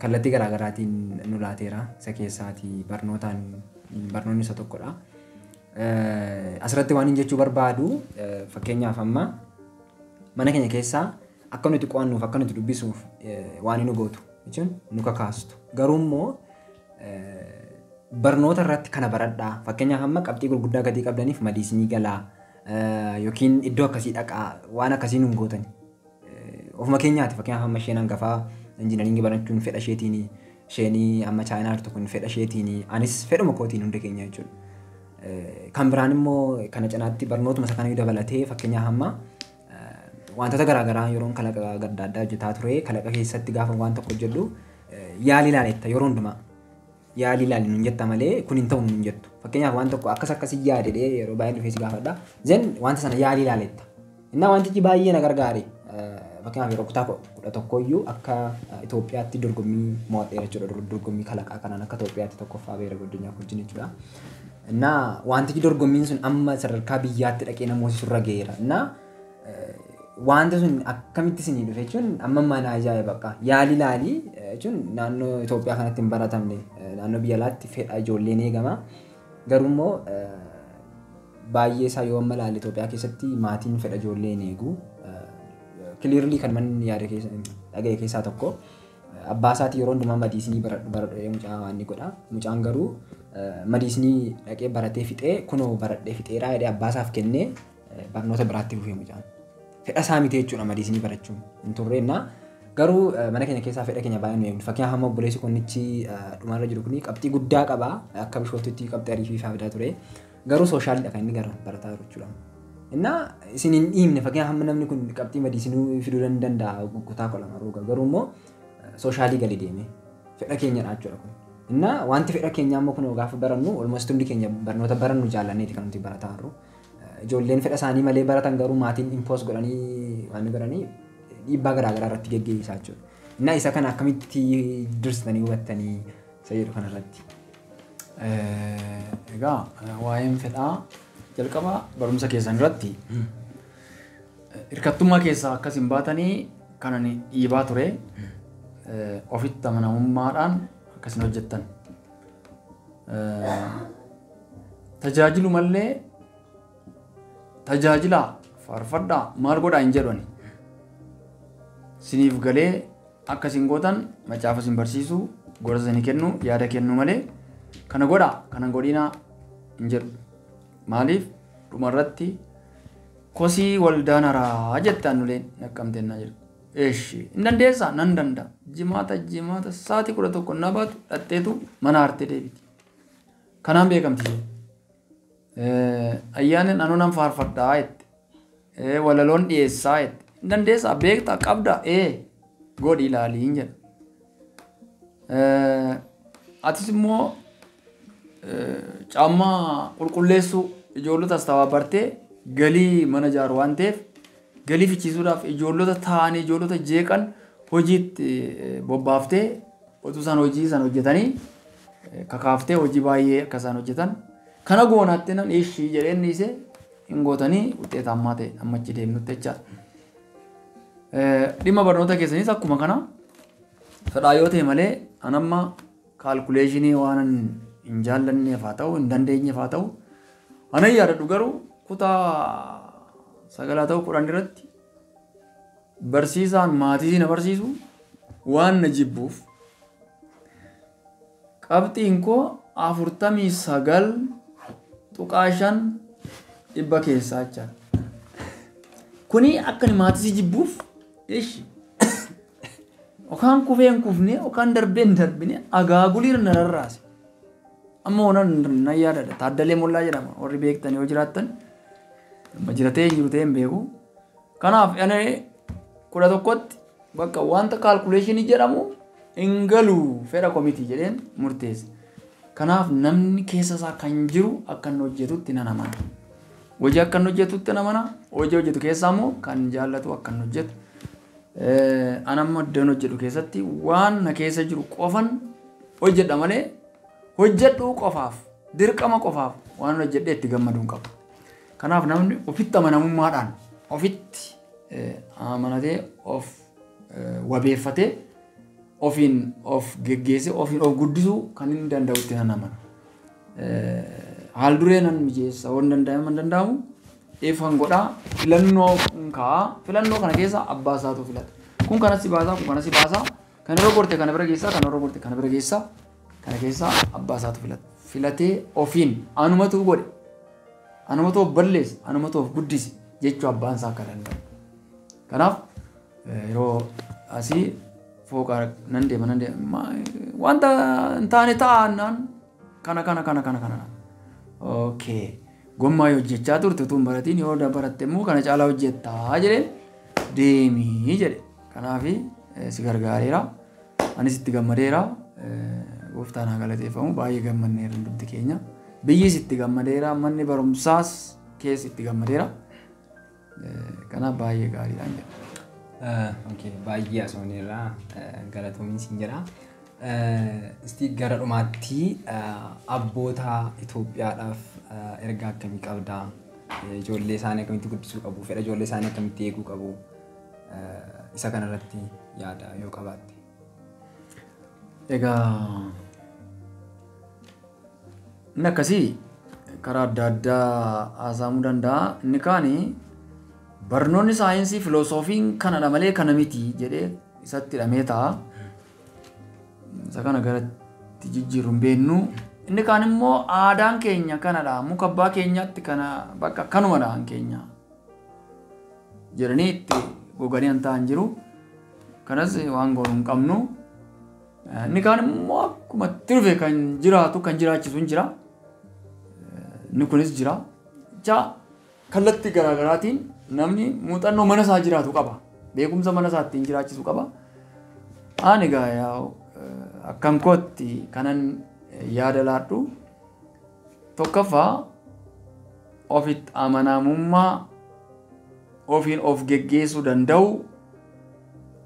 kallattii garaagaraatiin nu laateera. Isa keessaatii barnootaan barnoonni isa tokkodha. Asirratti waan hin jechuu barbaadu, fakkeenyaaf amma mana keenya keessaa akka nuti qo'annuuf, akka nuti dubbisuuf waan nu gootu jechuun nu kakaastu. Garuu immoo barnoota irratti kana baradhaa. Fakkeenyaaf amma qabxii gurguddaa gatii qabdaniif madiisinii galaa yookiin iddoo akkasii dhaqaa waan akkasii nu hin gootan. Ofuma keenyaati, fakkeenyaaf amma isheen hangafaa injiinaringii barachuun fedha isheetiin, isheen amma chaayinaa jirtu kun fedha isheetiin, anis fedhuma kootiin, hunda keenya jechuudha. Kan biraan immoo kana cinaatti barnootuma isa kana dabalatee fakkeenyaaf amma wantoota garaagaraa yeroon kalaqa adda addaa hojjetaa ture, kalaqa keessatti gaafa waan tokko hojjedhu yaali ilaaletta yeroo hundumaa. Yaali ilaali nuun jetta malee kun hin ta'u nuun jettu. Fakkeenyaaf waan tokko akkas akkasii yaadedhee yeroo baay'ee dhufee si gaafadha. Then wanta sana yaali ilaaletta. Innaa wantichi baay'ee na gargaare. Fakkeenyaaf yeroo kutaa 11 iyyuu akka Itoophiyaatti dorgommii mo'adheera jechuudha. Dorgommii kalaqaa kanaan akka Itoophiyaatti tokkoffaa beera guddinyaa wajjin jechuudha. Innaa wanti dorgommiin sun amma sadarkaa biyyaatti dhaqee namoota surra ga'eera. Innaa wanti sun akkamitti isinii dhufe jechuun amma mana ajaa'iba bakka yaali laalii jechuun naannoo Itoophiyaa kanatti hin baratamne, naannoo biyya alaatti fedha ijoolleen eegama. Garuu immoo baay'ee isaa yoo amma ilaalle Itoophiyaa keessatti maatiin fedha ijoollee hin eegu. Clearly kan manni yaada keessa dhaga'e keessaa tokko abbaa isaatii yeroo hundumaa madiisinii baradhu baradhu jedhee mucaa waan inni godha. Mucaan garuu madiisinii dhaqee baratee fixee, kunoo baradhee fixeeraa jedhee abbaa isaaf kennee barnoota biraatti fufee mucaan. Fedha isaa miti jechuudha madiisinii barachuun hin turreennaa. Garuu mana keenya keessaa fedha keenya baay'ee nu eegnu. Fakkeenyaaf hamma obboleessi kunnichi dhumarra jiru kuni qabxii guddaa qaba. Akka Bishooftutti qabxii ariifii fidaa ture. Garuu socialiidha kan inni gara barataa jiru jechuudha. Innaa isin hin dhiibne. Fakkeenyaaf hamma namni kun qabxii madiisinuu fiduu danda'a kutaa 12 rooga. Garuu immoo socialii gadi deeme fedha keenyadha jechuudha kun. Innaa wanti fedha keenyaa immoo kun gaafa barannu almost hundi keenya barnoota barannu jaallanneeti kan nuti barataa jirru. Ijoolleen fedha isaanii malee baratan garuu maatiin impose godhanii waan godhanii dhiibbaa garaagaraa irratti geggeessaa jechuudha. Innaa isa kana akkamitti dursitanii hubattanii isa jedhu kanarratti. Egaa waa'een fedhaa jalqaba barumsa keessan irratti hirkattummaa keessaa akkas hin baatanii kan ani dhiibaa ture ofitti amanamummaadhaan akkasin hojjettan. Tajaajilu mallee tajaajilaa faarfadhaa maal godhaa hin jedhu ani. Siniif galee akka isin gootan macaafa isin barsiisu, gorsa isinii kennu, yaada kennu malee kana godhaa kana godhinaa hin jedhu. Maaliif dhumarratti kosii waldaan haraa jettaan nuleen naqqamteennaa jedhu. Eeshi hin dandeessaa? Nan danda'a. Jimaata jimaata sa'aatii 11 na baatu dhatteetu mana hartee deebiti. Kanaan beekamti isheen. Ayyaanni anuu nan faarfadhaa jette. Walaloon dhiyeessaa jette. Hin dandeessaa, beektaa, qabdaa, ee godhi ilaalii hin jedha. Atis immoo caammaa qulqulleessuu ijoollota as bartee galii mana ijaaru waan ta'eef galii fichisuudhaaf ijoollota taa'anii ijoollota jeeqan hojiitti bobbaaftee otuu isaan hojii sana hojjetanii kakaaftee hojii baay'ee akka isaan hojjetan kana goonaatti nan ishii jedheen dhiisee hin gootanii wuxeetammaa ta'e ammachi deemnutti jechaadha. Dhimma barnoota keessaniis akkuma kana fedhaa yoo ta'e malee anamma calculationii waan hin jaallanneef haa ta'u, hin dandeenyeef haa ta'u, anan yaadadhu garuu kutaa 9 ta'u 10 irratti barsiisaan maatii na barsiisu waan na jibbuuf qabxiin koo 49.5 dhibba keessaa jechaadha. Kuni akka inni maatii jibbuuf ishi yookaan kufee hin kufne yookaan darbee hin darbine agaaguliirra na rarraase. Amma oonan nan yaadadha. Taaddalee Mollaa jedhama. Warri beektan yoo jiraattan amma jiratee hin jiru ta'e hin beeku. Kanaaf ani 11tti bakka wanta calculationii jedhamu hin galu, fedha komitii jedheen murteesse. Kanaaf namni keessa isaa kan jiru akka inni hojjetutti nan amana. Hojii akka inni hojjetutti nan amana. Hojii hojjetu keessaa immoo kan jaallatu akka inni hojjetu. An amma iddoon hojjedhu keessatti waan na keessa jiru qofan hojjedha malee hojjedhuu qofaaf, dirqama qofaaf waan hojjedhee itti gammaduu hin qabu. Kanaaf namni ofitti amanamummaadhaan ofitti amanatee, of wabeeffatee, ofiin of geggeessee, ofiin of guddisuu kan inni danda'utti nan amana. Haal duree nan mijeessa waan danda'ame hin danda'amu ifan godhaa, filannoo kaa'aa, filannoo kana keessa abbaa isaatu filata. Kun kanas si baasaa, kun kanas si baasaa, kan irra gorte kana bira geessaa, kan irra gorte kana bira geessaa, kana keessa abbaa isaatu filata. Filatee ofiin anumatu godhe, anumatu of balleesse, anumatu of guddise jechuu abbaan isaa akka danda'u. Kanaaf yeroo asii fooqaa nan deema nan deema wanta hin taane taa'annaan kana kana kana kana kana. Okay. Gommaa yoo hojjechaa turte utuu hin baratiin, yoo baratte immoo kana caalaa hojjettaa jedheen, deemii jedhe. Kanaaf si gargaareera. Anis itti gammadeera. Gooftaan haa galateeffamu, baay'ee gammanneera hundumti keenya. Biyyis itti gammadeera, manni barumsaas keessa itti gammadeera. Kanaaf baay'ee gaariidhaan jedha. Okay, baay'ee haasofneerra, galatoomiin siin jedha. Isti gara dhumaatti abboota Itoophiyaadhaaf ergaa akkamii qabdaa? Ijoollee isaanii akkamitti guddisuu qabu? Fedha ijoollee isaanii akkamitti eeguu qabu? Isa kanarratti yaada yoo qabaatte. Egaa inni akkasii karaa adda addaa haasa'amuu danda'a. Inni kaani barnoonni saayinsii filoosofiin kanadha malee kana miti jedhee isatti hidhamee ta'a. Isa kana garatti jijjiirru hin beeknu. Inni kaan immoo aadaan keenya kanadha. Muka abbaa keenyaatti kana bakka kanumadha an keenya jedhanii itti goganii an ta'an jiru. Kanas waan goonu hin qabnu. Inni kaan immoo akkuma itti dhufe kan jiraatu kan jiraachisu hin jira. Inni kunis jira. Jecha kallattii garaagaraatiin namni muuxannoo mana isaa jiraatu qaba. Beekumsa mana isaa ittiin jiraachisu qaba. Ani egaa yaa'u akkan kootti kanan yaada laadhu tokkoffaa ofitti amanamummaa, ofiin of geggeessuu danda'u,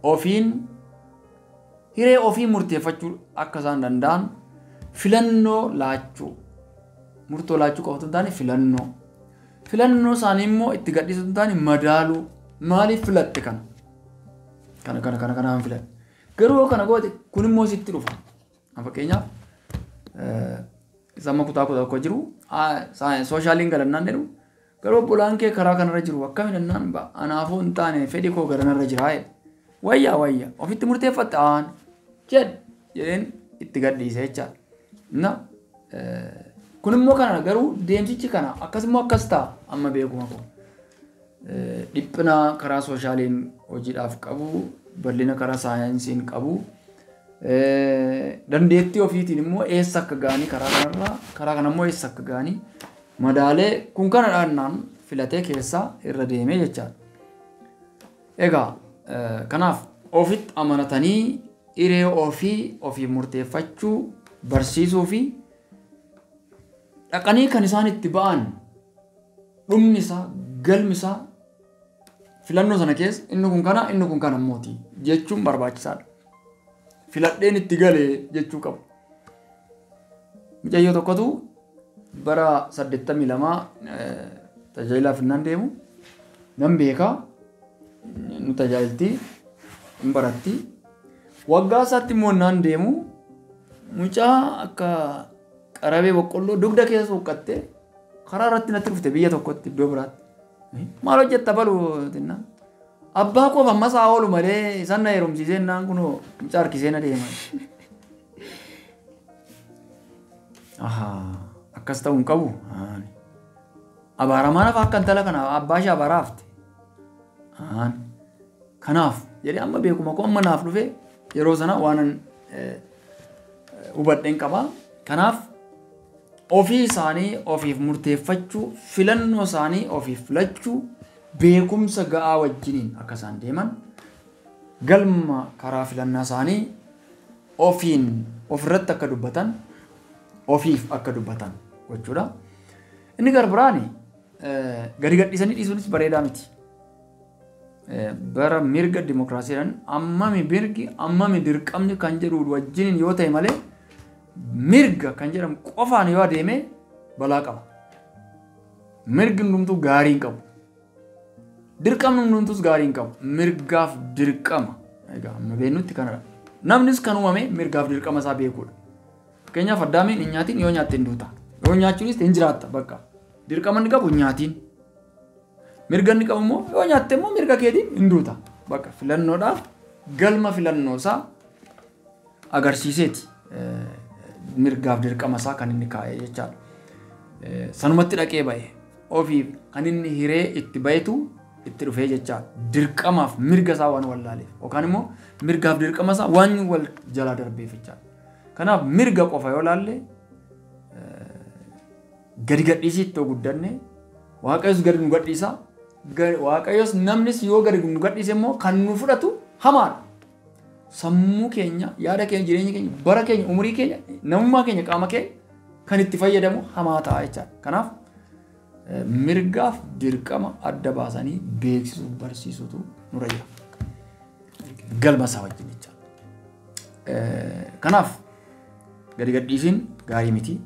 ofiin hiree ofii murteeffachuu akka isaan danda'an filannoo laachuu, murtoo laachuu qofa otoo hin taane filannoo. Filannoo isaanii immoo itti gadhiisuu hin taane madaaluu. Maaliif filatte kana? Kana kana kana kanaan filadhe. Garuu yoo kana goote kun immoo sitti dhufa. Fakkeenyaaf isa amma kutaa 11 jiru sooshaaliin galannaan jedhu garuu obbolaan kee karaa kanarra jiru akkami jennaan anaafuu hin taane fedhi koo garanarra jira jedhe. Wayyaa wayyaa ofitti murteeffatte aan jedhe jedheen itti gadhiise jechaadha. Na kun immoo kana garuu deemsichi kana akkasummoo akkas ta'a amma beekuma koo. Dhiphina karaa sooshaaliin hojiidhaaf qabu, bal'ina karaa saayinsiin qabu, dandeettii ofiitiin immoo eessa akka ga'anii karaa kanarraa karaa kana immoo eessa akka ga'anii madaalee kun kana dhaannaan filatee keessaa irra deemee jechaadha. Egaa kanaaf ofitti amanatanii hiree ofii ofii murteeffachuu barsiisuu fi dhaqanii kan isaan itti ba'an dhumni isaa galmi isaa filannoo sana keessa inni kun kana inni kun kana mooti jechuun barbaachisaadha. Filadheen itti galee jechuu qabu. Mucayyoo tokkotu bara 82 tajaajilaaf innaan deemu nan beekaa nu tajaajilti hin baratti. Waggaa isaatti immoo innaan deemu mucaa akka qarabee boqqolloo dugda keessa suuqqattee karaa irratti natti dhufte biyya tokkotti iddoo biraatti. Maal hojjetta balu jennaan. Abbaa koof ammas haa oolu malee isaan na heerumsiisee jennaan kunoo mucaa harkisee na deema. Ahaa akkas ta'uu hin qabu. Abaaramaa nafa akka intala kana abbaa ishee abaaraa hafte. Kanaaf jedhee amma beekuma koo amma naaf dhufe yeroo sana waanan hubadheen qaba. Kanaaf ofii isaanii ofiif murteeffachuu, filannoo isaanii ofiif filachuu, beekumsa ga'aa wajjiniin akka isaan deeman, galma karaa filannaa isaanii ofiin ofirratti akka dubbatan, ofiif akka dubbatan gochuudha. Inni gara biraan gadi gadhiisanii dhiisuunis bareedaa miti. Bara mirga dimokiraasiidhaan ammami mirgi ammami dirqamni kan jedhu wajjiniin yoo ta'e malee mirga kan jedhamu qofaan yoo adeeme balaa qaba. Mirgi hundumtuu gaarii hin qabu. Dirqamni hundumtuus gaarii hin qabu. Mirgaaf dirqama. Egaa amma beeknutti kanadha. Namnis kan uumame mirgaaf dirqama isaa beekuudha. Fakkeenyaaf Addaamiin hin nyaatiin yoo nyaatte hin duuta. Yoo nyaachuunis hin jiraatta bakka. Dirqama inni qabu hin nyaatiin. Mirga inni qabu immoo yoo nyaatte immoo mirga keetiin hin duuta. Bakka filannoodhaaf galma filannoo isaa agarsiiseeti. Mirgaaf dirqama isaa kan inni kaa'e jechaadha. Sanumatti dhaqee ba'e. Ofiif kan inni hiree itti ba'etu itti dhufee jechaadha. Dirqamaaf mirga isaa waan wallaaleef yookaan immoo mirgaaf dirqama isaa waan wal jalaa darbeef jechaadha. Kanaaf mirga qofa yoo laalle gadi gadhiisii ittoo guddanne Waaqayyos gadi nu gadhiisa. Waaqayyos namnis yoo gadi nu gadhiise immoo kan nu fudhatu hamaadha. Sammuu keenya, yaada keenya, jireenya keenya, bara keenya, umurii keenya, namummaa keenya, qaama keenya kan itti fayyadamu hamaa ta'a jechaadha. Kanaaf mirgaaf dirqama adda baasanii beeksisuu barsiisuutu nurra jira. Galma isaa wajjin jecha. Kanaaf gadi gadhiisiin gaarii miti.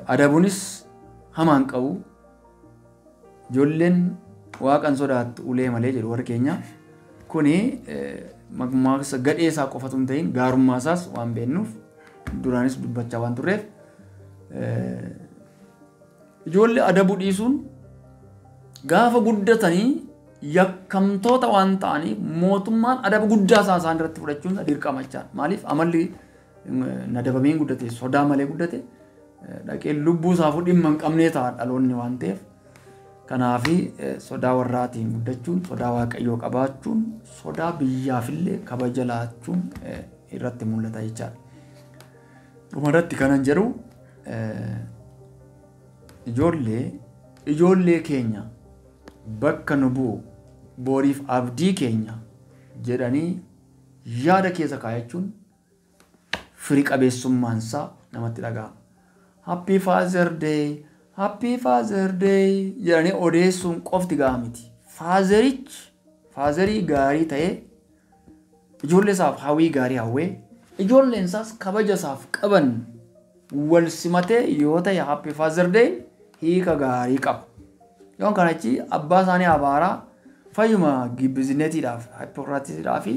Adabuunis hamaan qabu. Ijoolleen waaqan sodaattu ulee malee jedhu warri keenya. Kuni mammaaksa gadhee isaa qofatu hin ta'in gaarummaa isaas waan beeknuuf duraanis dubbachaa waan turreef ijoollee adabuu dhiisuun gaafa guddatanii yakkamtoota waan ta'aniif mootummaan adaba guddaa isaa isaan irratti fudhachuun dirqama jechaadha. Maaliif amalli nadabameen guddate sodaa malee guddate dhaqee lubbuu isaafuu dhimma hin qabnee ta'a dhaloonni waan ta'eef. Kanaafi sodaa warraatiin guddachuun, sodaa waaqayyoo qabaachuun, sodaa biyyaafillee kabaja laachuun irratti mul'ata jechaadha. Dhumarratti kanan jedhu ijoollee keenya bakka nu bu'u boriif abdii keenya jedhanii yaada keessa kaayachuun firii qabeessummaansaa namatti dhaga'ama. Happy Father Day, Happy Father Day jedhanii odeessuun qofti gahaa miti. Fatherichi fatherii gaarii ta'ee ijoollee isaaf hawwii gaarii hawwee ijoolleen isaas kabaja isaaf qaban wal simatee yoo ta'e Happy Father Day hiika gaarii qaba. Yoon kanachi abbaa isaanii abaaraa fayyuma gibbizinetiidhaaf hippokiraatisiidhaaf fi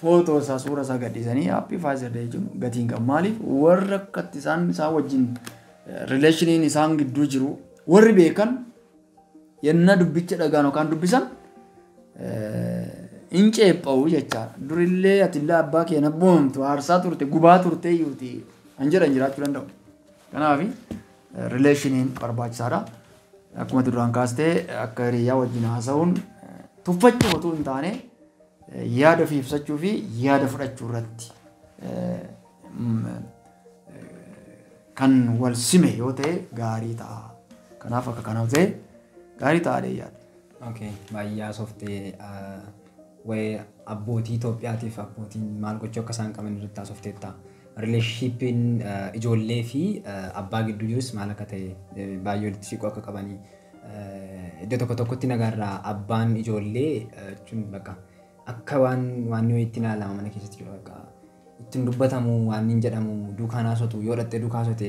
footoo isaa suura isaa gadhiisanii Happy Father Day jechuun gatii hin qabu. Maaliif warra akkatti isaan isaan wajjin relationiin isaan gidduu jiru warri beekan yenna dubbicha dhagaan yookaan dubbisan hin ceepha'u jechaadha. Durillee atillee abbaa kee nabboomtu aarsaa turte gubaa turte iyyuuti kan jedhan jiraachuu danda'u. Kanaaf relationiin barbaachisaadha. Akkuma duraan kaastee akka hiriyaa wajjin haasa'uun tuffachuu otoo hin taane yaada ofii ibsachuu fi yaada fudhachuu irratti kan wal sime yoo ta'e gaarii ta'a. Kanaaf akka kanaaf ta'e gaarii ta'a yaada. Okay, baay'ee haasoftee waa'ee abbootii Itoophiyaatiif abbootiin maal gochuu akka isaan qaban irratti haasofteetta. Relationshipiin ijoollee fi abbaa gidduu jirus maal akka ta'e baay'ee walitti siquu akka qabanii iddoo tokko tokkotti nagarraa abbaan ijoollee jechuun bakka akka waan waan itti ilaalama mana keessatti jiru bakka ittiin dubbatamu waan hin jedhamu duukaan haasotu yoo dhattee duukaa haasote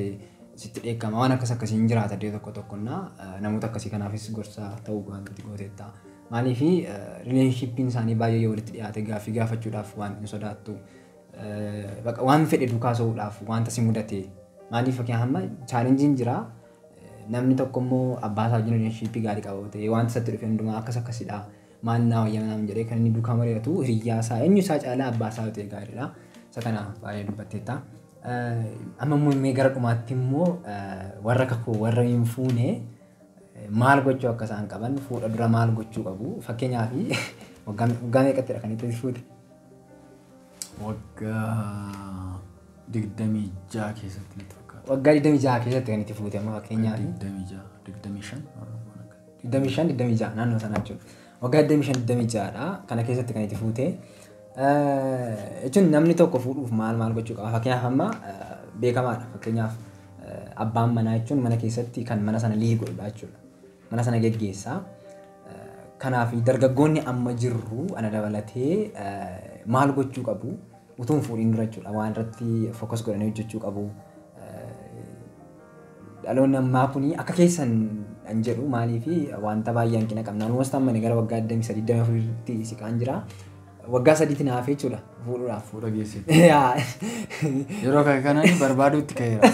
sitti dheekkama waan akkas akkasii hin jiraata iddoo tokko tokkonnaa namoota akkasii kanaafis gorsa ta'uu wanti gooteetta. Maaliif relationshipiin isaanii baay'ee yoo walitti dhiyaate gaaffii gaafachuudhaaf waan hin sodaattu waan fedhe duukaa haasa'uudhaaf wanta si mudate maaliif fakkeenyaaf amma challengeiin jira namni tokko immoo abbaa isaa wajjin relationshipii gaarii qaba ta'e wanta isatti dhufe hundumaa akkas akkasidha maal naa wayyaa naam jedhee kan inni duukaa mari'atu hiriyyaa isaa eenyu isaa caalaa abbaa isaa yoo ta'e gaariidha. Isa kana baay'ee dubbatteetta. Amma immoo mee gara dhumaatti immoo warra kakuu warra hin fuune maal gochuu akka isaan qaban fuudha dura maal gochuu qabu fakkeenyaaf waggaa meeqattidha kan itti fuute? Waggaa 26 keessatti natti fakkaata. Waggaa 26 keessatti kan itti fuute amma fakkeenyaaf. 26, 25. 25, 26 naannoo sanaa jechuudha. Waggaa 25, 26dha kana keessatti kan itti fuute. Jechuun namni tokko fuudhuuf maal maal gochuu qaba? Fakkeenyaaf amma beekamaadha. Fakkeenyaaf abbaan manaa jechuun mana keessatti kan mana sana lead godhudha jechuudha. Mana sana geggeessaa. Kanaaf dargaggoonni amma jirru ana dabalatee maal gochuu qabu? Utuu hin fuudhin dura jechuudha. Waan irratti focus godhanii hojjechuu qabu. Dhaloonni ammaa kuni akka keessan an jedhu maaliif wanta baay'ee hanqina qabna. Almost amma gara waggaa 23, 24tti siqaan jira. Waggaa sadiitti naaf jechuudha fuudhuudhaaf. Fuudha geessite. Yeroo kanaan barbaaduutti ka'eera.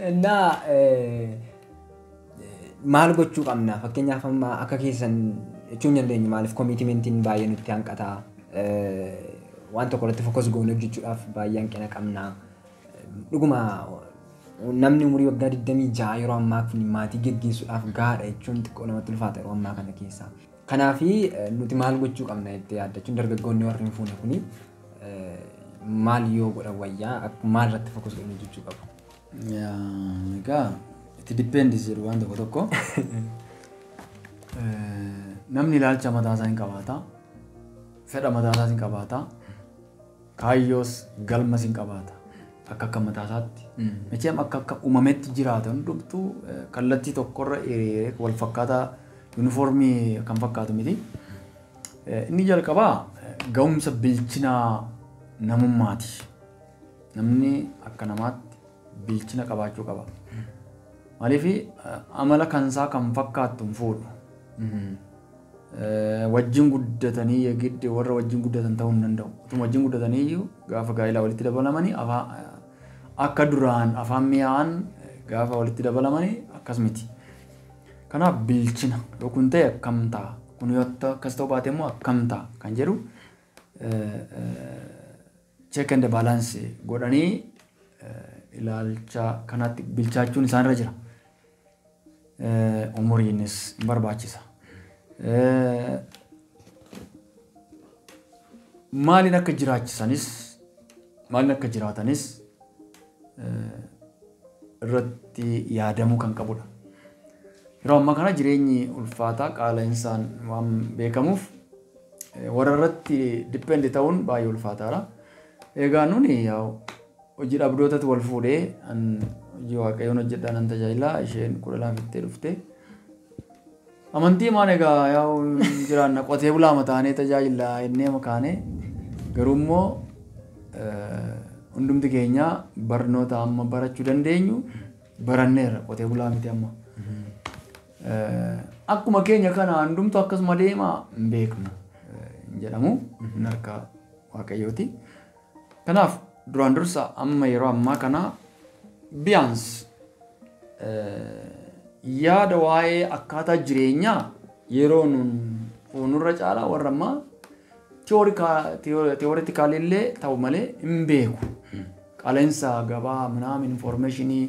Innaa maal gochuu qabna? Fakkeenyaaf amma akka keessan jechuu hin dandeenyu maaliif commitmentiin baay'ee nutti hanqata. Waan tokko irratti focus goonee hojjechuudhaaf baay'ee hanqina qabna. Dhuguma namni umurii waggaa 26 yeroo ammaa kun maatii geggeessuudhaaf gahaadha jechuun xiqqoo namatti ulfaata yeroo ammaa kana keessa. Kanaaf nuti maal gochuu qabna jettee yaadda jechuun dargaggoonni warri hin fuune kuni maal yoo godhan wayyaa maal irratti focus godhanii hojjechuu qabu? Egaa itti depends jedhu waan tokko tokko. Namni ilaalcha mataa isaa hin qabaata. Fedha mataa isaas hin qabaata. Kaayyoos galmas hin qabaata. Akka akka mataa isaatti. Micheem akka akka uumametti jiraata hundumtuu kallattii tokkorra hiriiree wal fakkaataa yuunifoormii kan fakkaatu miti. Inni jalqabaa ga'umsa bilchinaa namummaati. Namni akka namaatti bilchina qabaachuu qaba. Maaliif amala kansaa kan fakkaattu hin fuudhu. Wajjin guddatanii gidde warra wajjin guddatan ta'uu hin danda'u. Utuma wajjin guddatanii iyyuu gaafa gaa'elaa walitti dabalamanii akka duraan afaan mi'aan gaafa walitti dabalamanii akkas miti. Kanaaf bilchina yoo kun ta'e akkam ta'a? Kun yoo akkas ta'uu baate immoo akkam ta'a? Kan jedhu check and balance godhanii ilaalcha kanatti bilchaachuun isaanirra jira. Umuriinis hin barbaachisa. Maaliin akka jiraachisanis maaliin akka jiraatanis irratti yaadamuu kan qabudha. Yeroo ammaa kana jireenyi ulfaataa qaala'insaan waan beekamuuf warra irratti depend ta'uun baay'ee ulfaataadha. Egaa nuni hojii dhabdootatu wal fuudhee hojii waaqayyoon hojjedhaa nan tajaajila isheen 12 fixxee dhufte. Amantii maan egaa yaa'u jiraanna qotee bulaa mataanee tajaajila innee makaanee garuu immoo hundumti keenya barnoota amma barachuu dandeenyu baranneerra qotee bulaa miti amma. Akkuma keenya kana hundumtu akkasuma deemaa hin beeknu hin jedhamu hin harka waaqayyooti. Kanaaf duraan dursa amma yeroo ammaa kana biyaans yaada waa'ee akkaataa jireenyaa yeroo nun fuunurra caalaa warra ammaa theoretically illee ta'u malee hin beeku. Qaala'insa gabaa minaamin informationii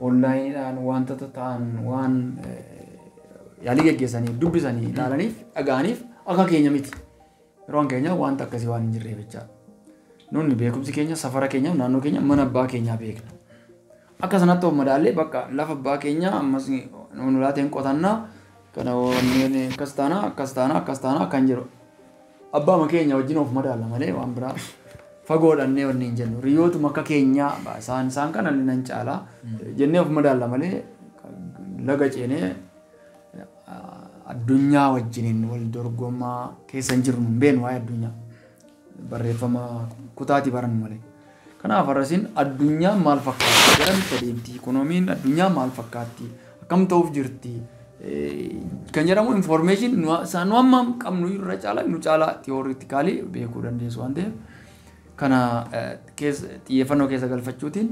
onlaayiniidhaan wantoota ta'an waan yaalii geggeessanii dubbisanii ilaalaniif dhaga'aniif akka keenya miti. Yeroon keenya wanta akkasii waan hin jirreef jechaadha. Nunni beekumsi keenya safara keenya naannoo keenya mana abbaa keenyaa beekna. Akka sanatti of madaallee bakka lafa abbaa keenyaa ammas nu laateen qotannaa kana wanneen akkas taanaa akkas taanaa akkas taanaa kan jedhu abbaama keenya wajjin of madaalla malee waan biraa fagoodhannee wanni hin jennu. Riyyootuma akka keenyaa isaan kana nan caalaa jennee of madaalla malee laga ceenee addunyaa wajjiniin wal dorgomaa keessa hin jirru hin beeknu waa'ee addunyaa barreeffama kutaatii barannu malee. Kanaaf har'asiin addunyaan maal fakkaatti? Garamitti adeemti? Ikoonomiin addunyaa maal fakkaatti? Akkam ta'uuf jirti? Kan jedhamu information isaan nu amma qabnu irra caalaa nu caalaa theoretically beekuu dandeessu waan ta'eef kana xiyyeeffannoo keessa galfachuutiin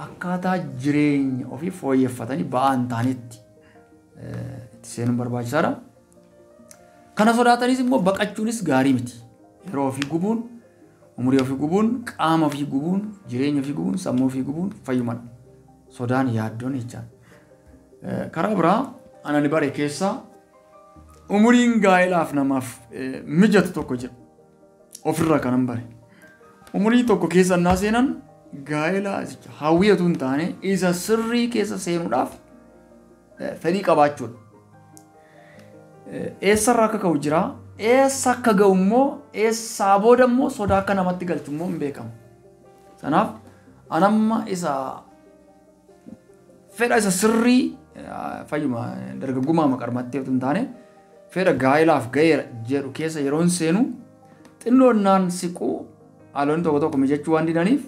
akkaataa jireenya ofii fooyyeffatanii ba'aa hin taanetti itti seenuun barbaachisaadha. Kana sodaatanis immoo baqachuunis gaarii miti. Yeroo ofii gubuun, umurii ofii gubuun, qaama ofii gubuun, jireenya ofii gubuun, sammuu ofii gubuun fayyumadha. Sodaan yaaddoon jechaadha. Karaa biraa anani bare keessaa umuriin gaa'elaaf namaaf mijatu tokko jira. Ofirraa kanan bare. Umurii tokko keessa innaa seenan gaa'ela hawwii otoo hin taane isa sirrii keessa seenuudhaaf fedhii qabaachuudha. Eessarraa akka ka'u jira. Eessa akka ga'u immoo eessaa booda immoo sodaa akka namatti galchu immoo hin beekamu. Sanaaf anamma isa fedha isa sirrii fayyuma dargaggummaa maqarmattee otoo hin taane fedha gaa'elaaf ga'eera jedhu keessa yeroo hin seenu xinnoonnaan siquu haalonni tokko tokko mijachuu waan didaniif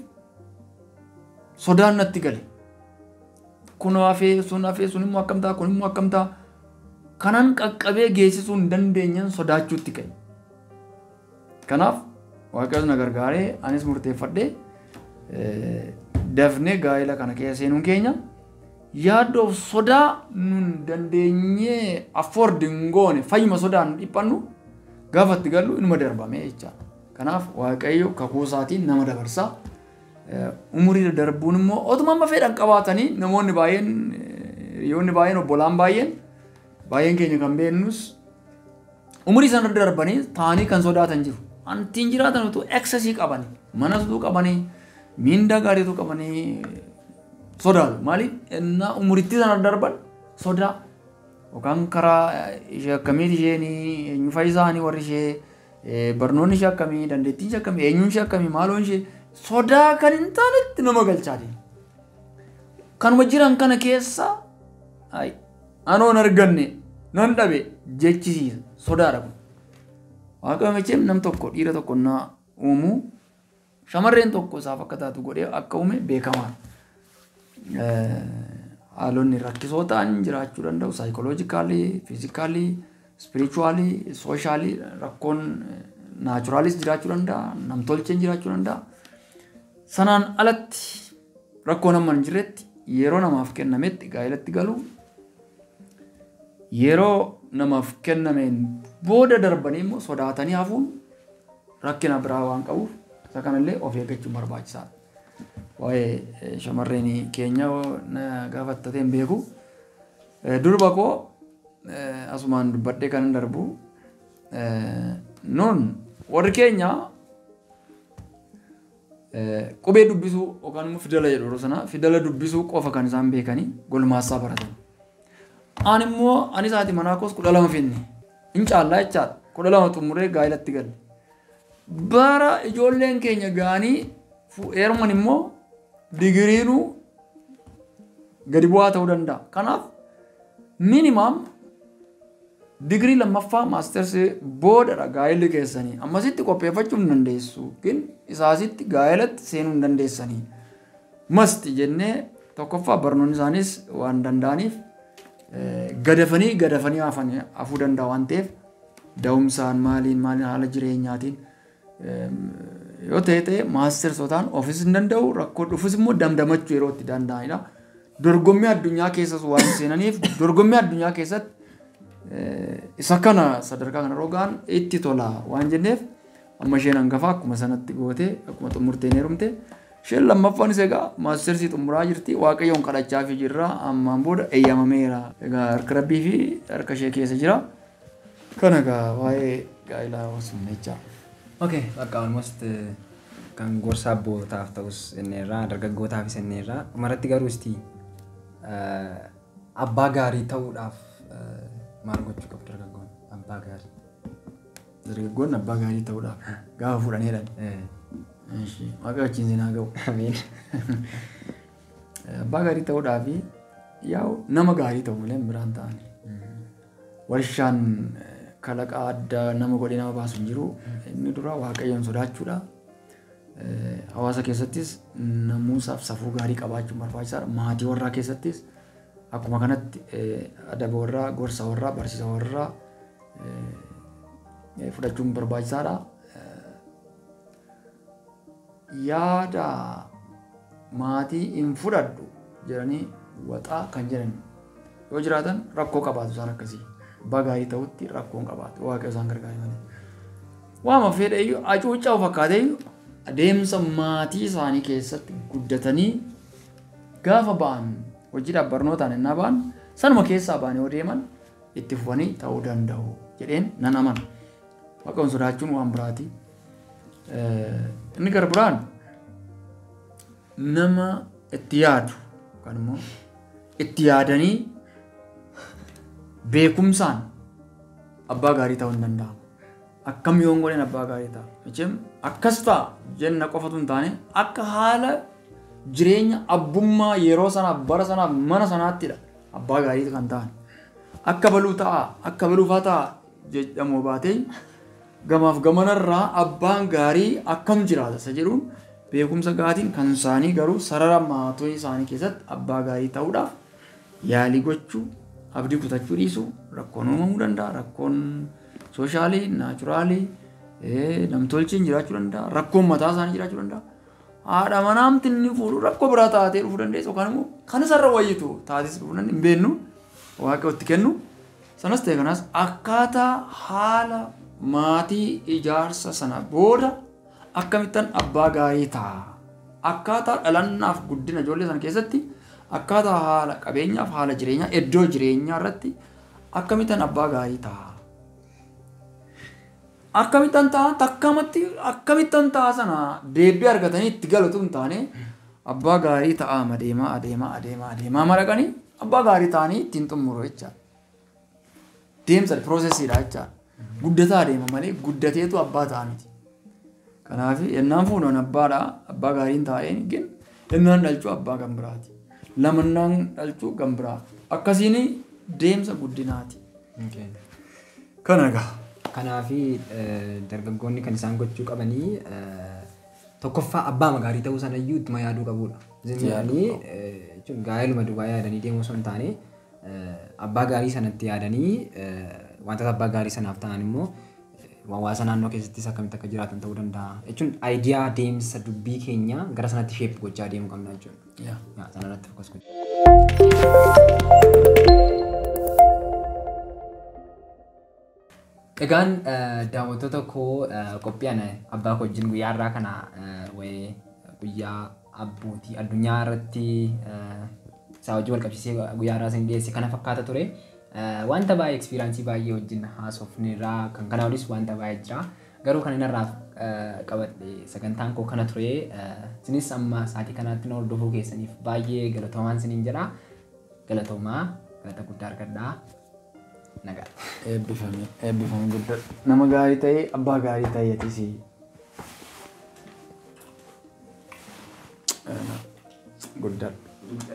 sodaan natti gale. Kun hafee sun hafee sun immoo akkam ta'a kun immoo akkam ta'a kanan qaqqabee geessisuu hin dandeenyeen sodaachuutti ka'e. Kanaaf Waaqayyoon na gargaaree anis murteeffadhee dafnee gaa'ela kana keessa seenuun keenya yaaddoof sodaa nun dandeenyee afford hin goone fayyuma sodaan dhiphannu gaafa itti gallu inuma darbame jechaadha. Kanaaf Waaqayyo kakuu isaatiin nama dabarsa. Umurii darbuun immoo otuma amma fedhan qabaatanii namoonni baay'een hiriyoonni baay'een obbolaan baay'een keenya kan beeknus umurii sana darbanii taa'anii kan sodaatan jiru. Antiin jiraatan utuu excessii qabanii manas utuu qabanii miindaa gaarii utuu qabanii sodaatu. Maaliif innaa umuritti sana darban sodaa yookaan karaa ishee akkamiiti isheen eenyu fayyisaanii warri ishee barnoonni ishee akkamii dandeettiin ishee akkamii eenyuun ishee akkamii maaloon ishee sodaa kan hin taanetti nama galchaa deema. Kanuma jiran kana keessa anoon arganne nan dhabe jechisiisa sodaadha kun. Waaqayyo mecheem nam tokko dhiira tokko na uumu shamarreen tokko isaaf akka taatu godhee akka uume beekamaadha. Haalonni rakkisoo ta'an jiraachuu danda'u psychologically, physically, spiritually, socially rakkoon naturaalis jiraachuu danda'a, namtolcheen jiraachuu danda'a. Sanaan alatti rakkoon amma hin jirretti yeroo namaaf kennametti gaa'elatti galu yeroo namaaf kennameen booda darbanii immoo sodaatanii hafuun rakkina biraa waan qabuuf isa kanallee of eeggachuun barbaachisaadha. Waa'ee shamarreen keenya na gaafattatee hin beeku. Durba koo asumaan dubbadhee kan hin darbu nuun warri keenya qubee dubbisuu yookaan immoo fidala jedhu yeroo sana fidala dubbisuu qofa kan isaan beekanii golmaassaa baratan. Ani immoo anis haati manaa koos 12 finne hin caallaa jechaadha. 12 xumuree gaa'elatti galle. Bara ijoolleen keenya ga'anii heeruman immoo digiriinuu gadi bu'aa ta'uu danda'a. Kanaaf minimum digirii lammaffaa maastersii boodadha gaa'elli keessanii. Ammasitti qopheeffachuu hin dandeessu. Gin isaasitti gaa'elatti seenuu hin dandeessanii. Masti jennee tokkoffaa barnoonni isaanis waan danda'aniif gadafanii hafuu danda'a waan ta'eef da'umsaan maaliin maaliin haala jireenyaatiin yoo ta'e maastersotaan ofis hin danda'u rakkoo dhufus immoo damdamachuu yeroo itti danda'anidha. Dorgommii addunyaa keessas waan seenaniif dorgommii addunyaa keessatti isa kana sadarkaa kana rogaan itti tola waan jenneef amma isheen hangafaa akkuma sanatti gootee akkuma xumurteen heerumte isheen lammaffaanis egaa maastersii xumuraa jirti waaqayyoon kadhachaafii jirra ammaan booda eeyyamameera egaa harka rabbii fi harka ishee keessa jira kana egaa waa'ee gaa'elaa osuma jecha. Okay, bakka almost kan gorsa abbootaaf ta'us inneerraa dargaggootaafis inneerraa dhumarratti garuu isti abbaa gaarii ta'uudhaaf maal gochuu qabu dargaggoon abbaa gaarii? Dargaggoon abbaa gaarii ta'uudhaaf gaafa fuudhaniidhaan. Waaqa wajjin sinaa ga'u. Amiin. Abbaa gaarii ta'uudhaaf yaa'u nama gaarii ta'u malee biraan ta'ani. Warshaan kalaqa addaa nama godhee nama baasu hin jiru. Inni dura waaqayyoon sodaachuudha. Hawaasa keessattis namuusaaf safuu gaarii qabaachuun barbaachisaadha. Maatii warraa keessattis akkuma kanatti adaba warraa, gorsa warraa, barsiisa warraa fudhachuun barbaachisaadha. Yaada maatii hin fudhadhu jedhanii waxaa kan jedhan yoo jiraatan rakkoo qabaatu isaan akkasii. Abbaa gaarii ta'utti rakkoon qabaatu waaqa isaan gargaare malee. Waama fedhe iyyuu hacuuccaa fakkaatee iyyuu adeemsa maatii isaanii keessatti guddatanii gaafa ba'an hojiidhaaf barnootaan innaa ba'an sanuma keessaa ba'anii yoo deeman itti fufanii ta'uu danda'u jedheen nan amana. Waaqoon sodaachuun waan biraati. Inni gara biraan nama itti yaadu yookaan immoo itti yaadanii beekumsaan abbaa gaarii ta'uu hin danda'amu. Akkam yoon godhan abbaa gaarii ta'a. Jechuun akkas ta'a jenna qofatu hin taane akka haala jireenya abbummaa yeroo sanaaf bara sanaaf mana sanaattidha abbaa gaarii kan ta'an. Akka baluu ta'a akka baluufaa ta'a jedhamu baatee gamaaf gamanarraa abbaan gaarii akkam jiraata isa jedhuun beekumsa gaatiin kan isaanii garuu sarara maatii isaanii keessatti abbaa gaarii ta'uudhaaf yaalii gochuu abdii kutachuu dhiisuu rakkoon uumamuu danda'a rakkoon soshaalii naachuraalii namtolchiin jiraachuu danda'a rakkoon mataa isaanii jiraachuu danda'a. Haadha manaamti inni fuudhu rakkoo biraa taatee dhufuu dandeessu yookaan immoo kan isarra wayyitu taates dhufuu dandeessu hin beeknu waaqa itti kennu sanas ta'e kanas akkaataa haala maatii ijaarsa sana booda akkamittan abbaa gaarii ta'a. Akkaataa dhalannaaf guddina ijoollee sana keessatti akkaataa haala qabeenyaaf haala jireenyaa iddoo jireenyaa irratti akkamittan abbaa gaarii ta'a. Akkamittan ta'a takkamatti akkamittan ta'a sana deebii argatanii itti galatu hin taane abbaa gaarii ta'a adeemaa adeemaa adeemaa adeemaa maraqanii abbaa gaarii ta'anii ittiin xumuru jechaadha. Deemsa piroosesiidha jechaadha. Guddataa adeema malee guddateetu abbaa ta'a miti. Kanaaf yennaan fuudhan abbaadha abbaa gaariin taa'een gin yennaan dhalchuu abbaa kan biraati. Lamannaan dhalchuu kan biraa. Akkasiin deemsa guddinaati. Kana egaa. Kanaafi dargaggoonni kan isaan gochuu qabanii tokkoffaa abbaa gaarii ta'uu sanayyuu ittuma yaaduu qabudha. Zimmiidhaanii jechuun gaa'eluma duwwaa yaadanii deemuu osoo hin taane, abbaa gaarii sanatti yaadanii, wantoota abbaa gaarii sanaaf ta'an immoo hawaasa naannoo keessattis akkamitti akka jiraatan ta'uu danda'a. Jechuun idea deemsa dubbii keenya gara sanatti shape gochaa deemuu qabna jechuudha. Yaa, sanarratti focus gochuu. Egaan daawwattoota koo, qophii ana abbaa koo wajjin guyyaa har'aa kana wayii guyyaa abbootii addunyaa irratti isaa wajjin wal qabsiisee guyyaa har'aa isin dhiyeesse kana fakkaata ture. Wanta baay'ee, experience baay'ee wajjin haasofneerraa, kan kana olis wanta baay'ee jira. Garuu kan inni irraa qabadhe sagantaan koo kana ture. Isinis amma sa'aatii kanaatti na hordofuu keessaniif baay'ee galatoomaan isiniin jedha. Galatoomaa, galata guddaa argadhaa. Nagaa. Eebbifame, eebbifame, guddadhu. Nama gaarii ta'e, abbaa gaarii ta'e atis. Guddadhu.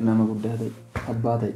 Nama guddaa ta'e, abbaa ta'e.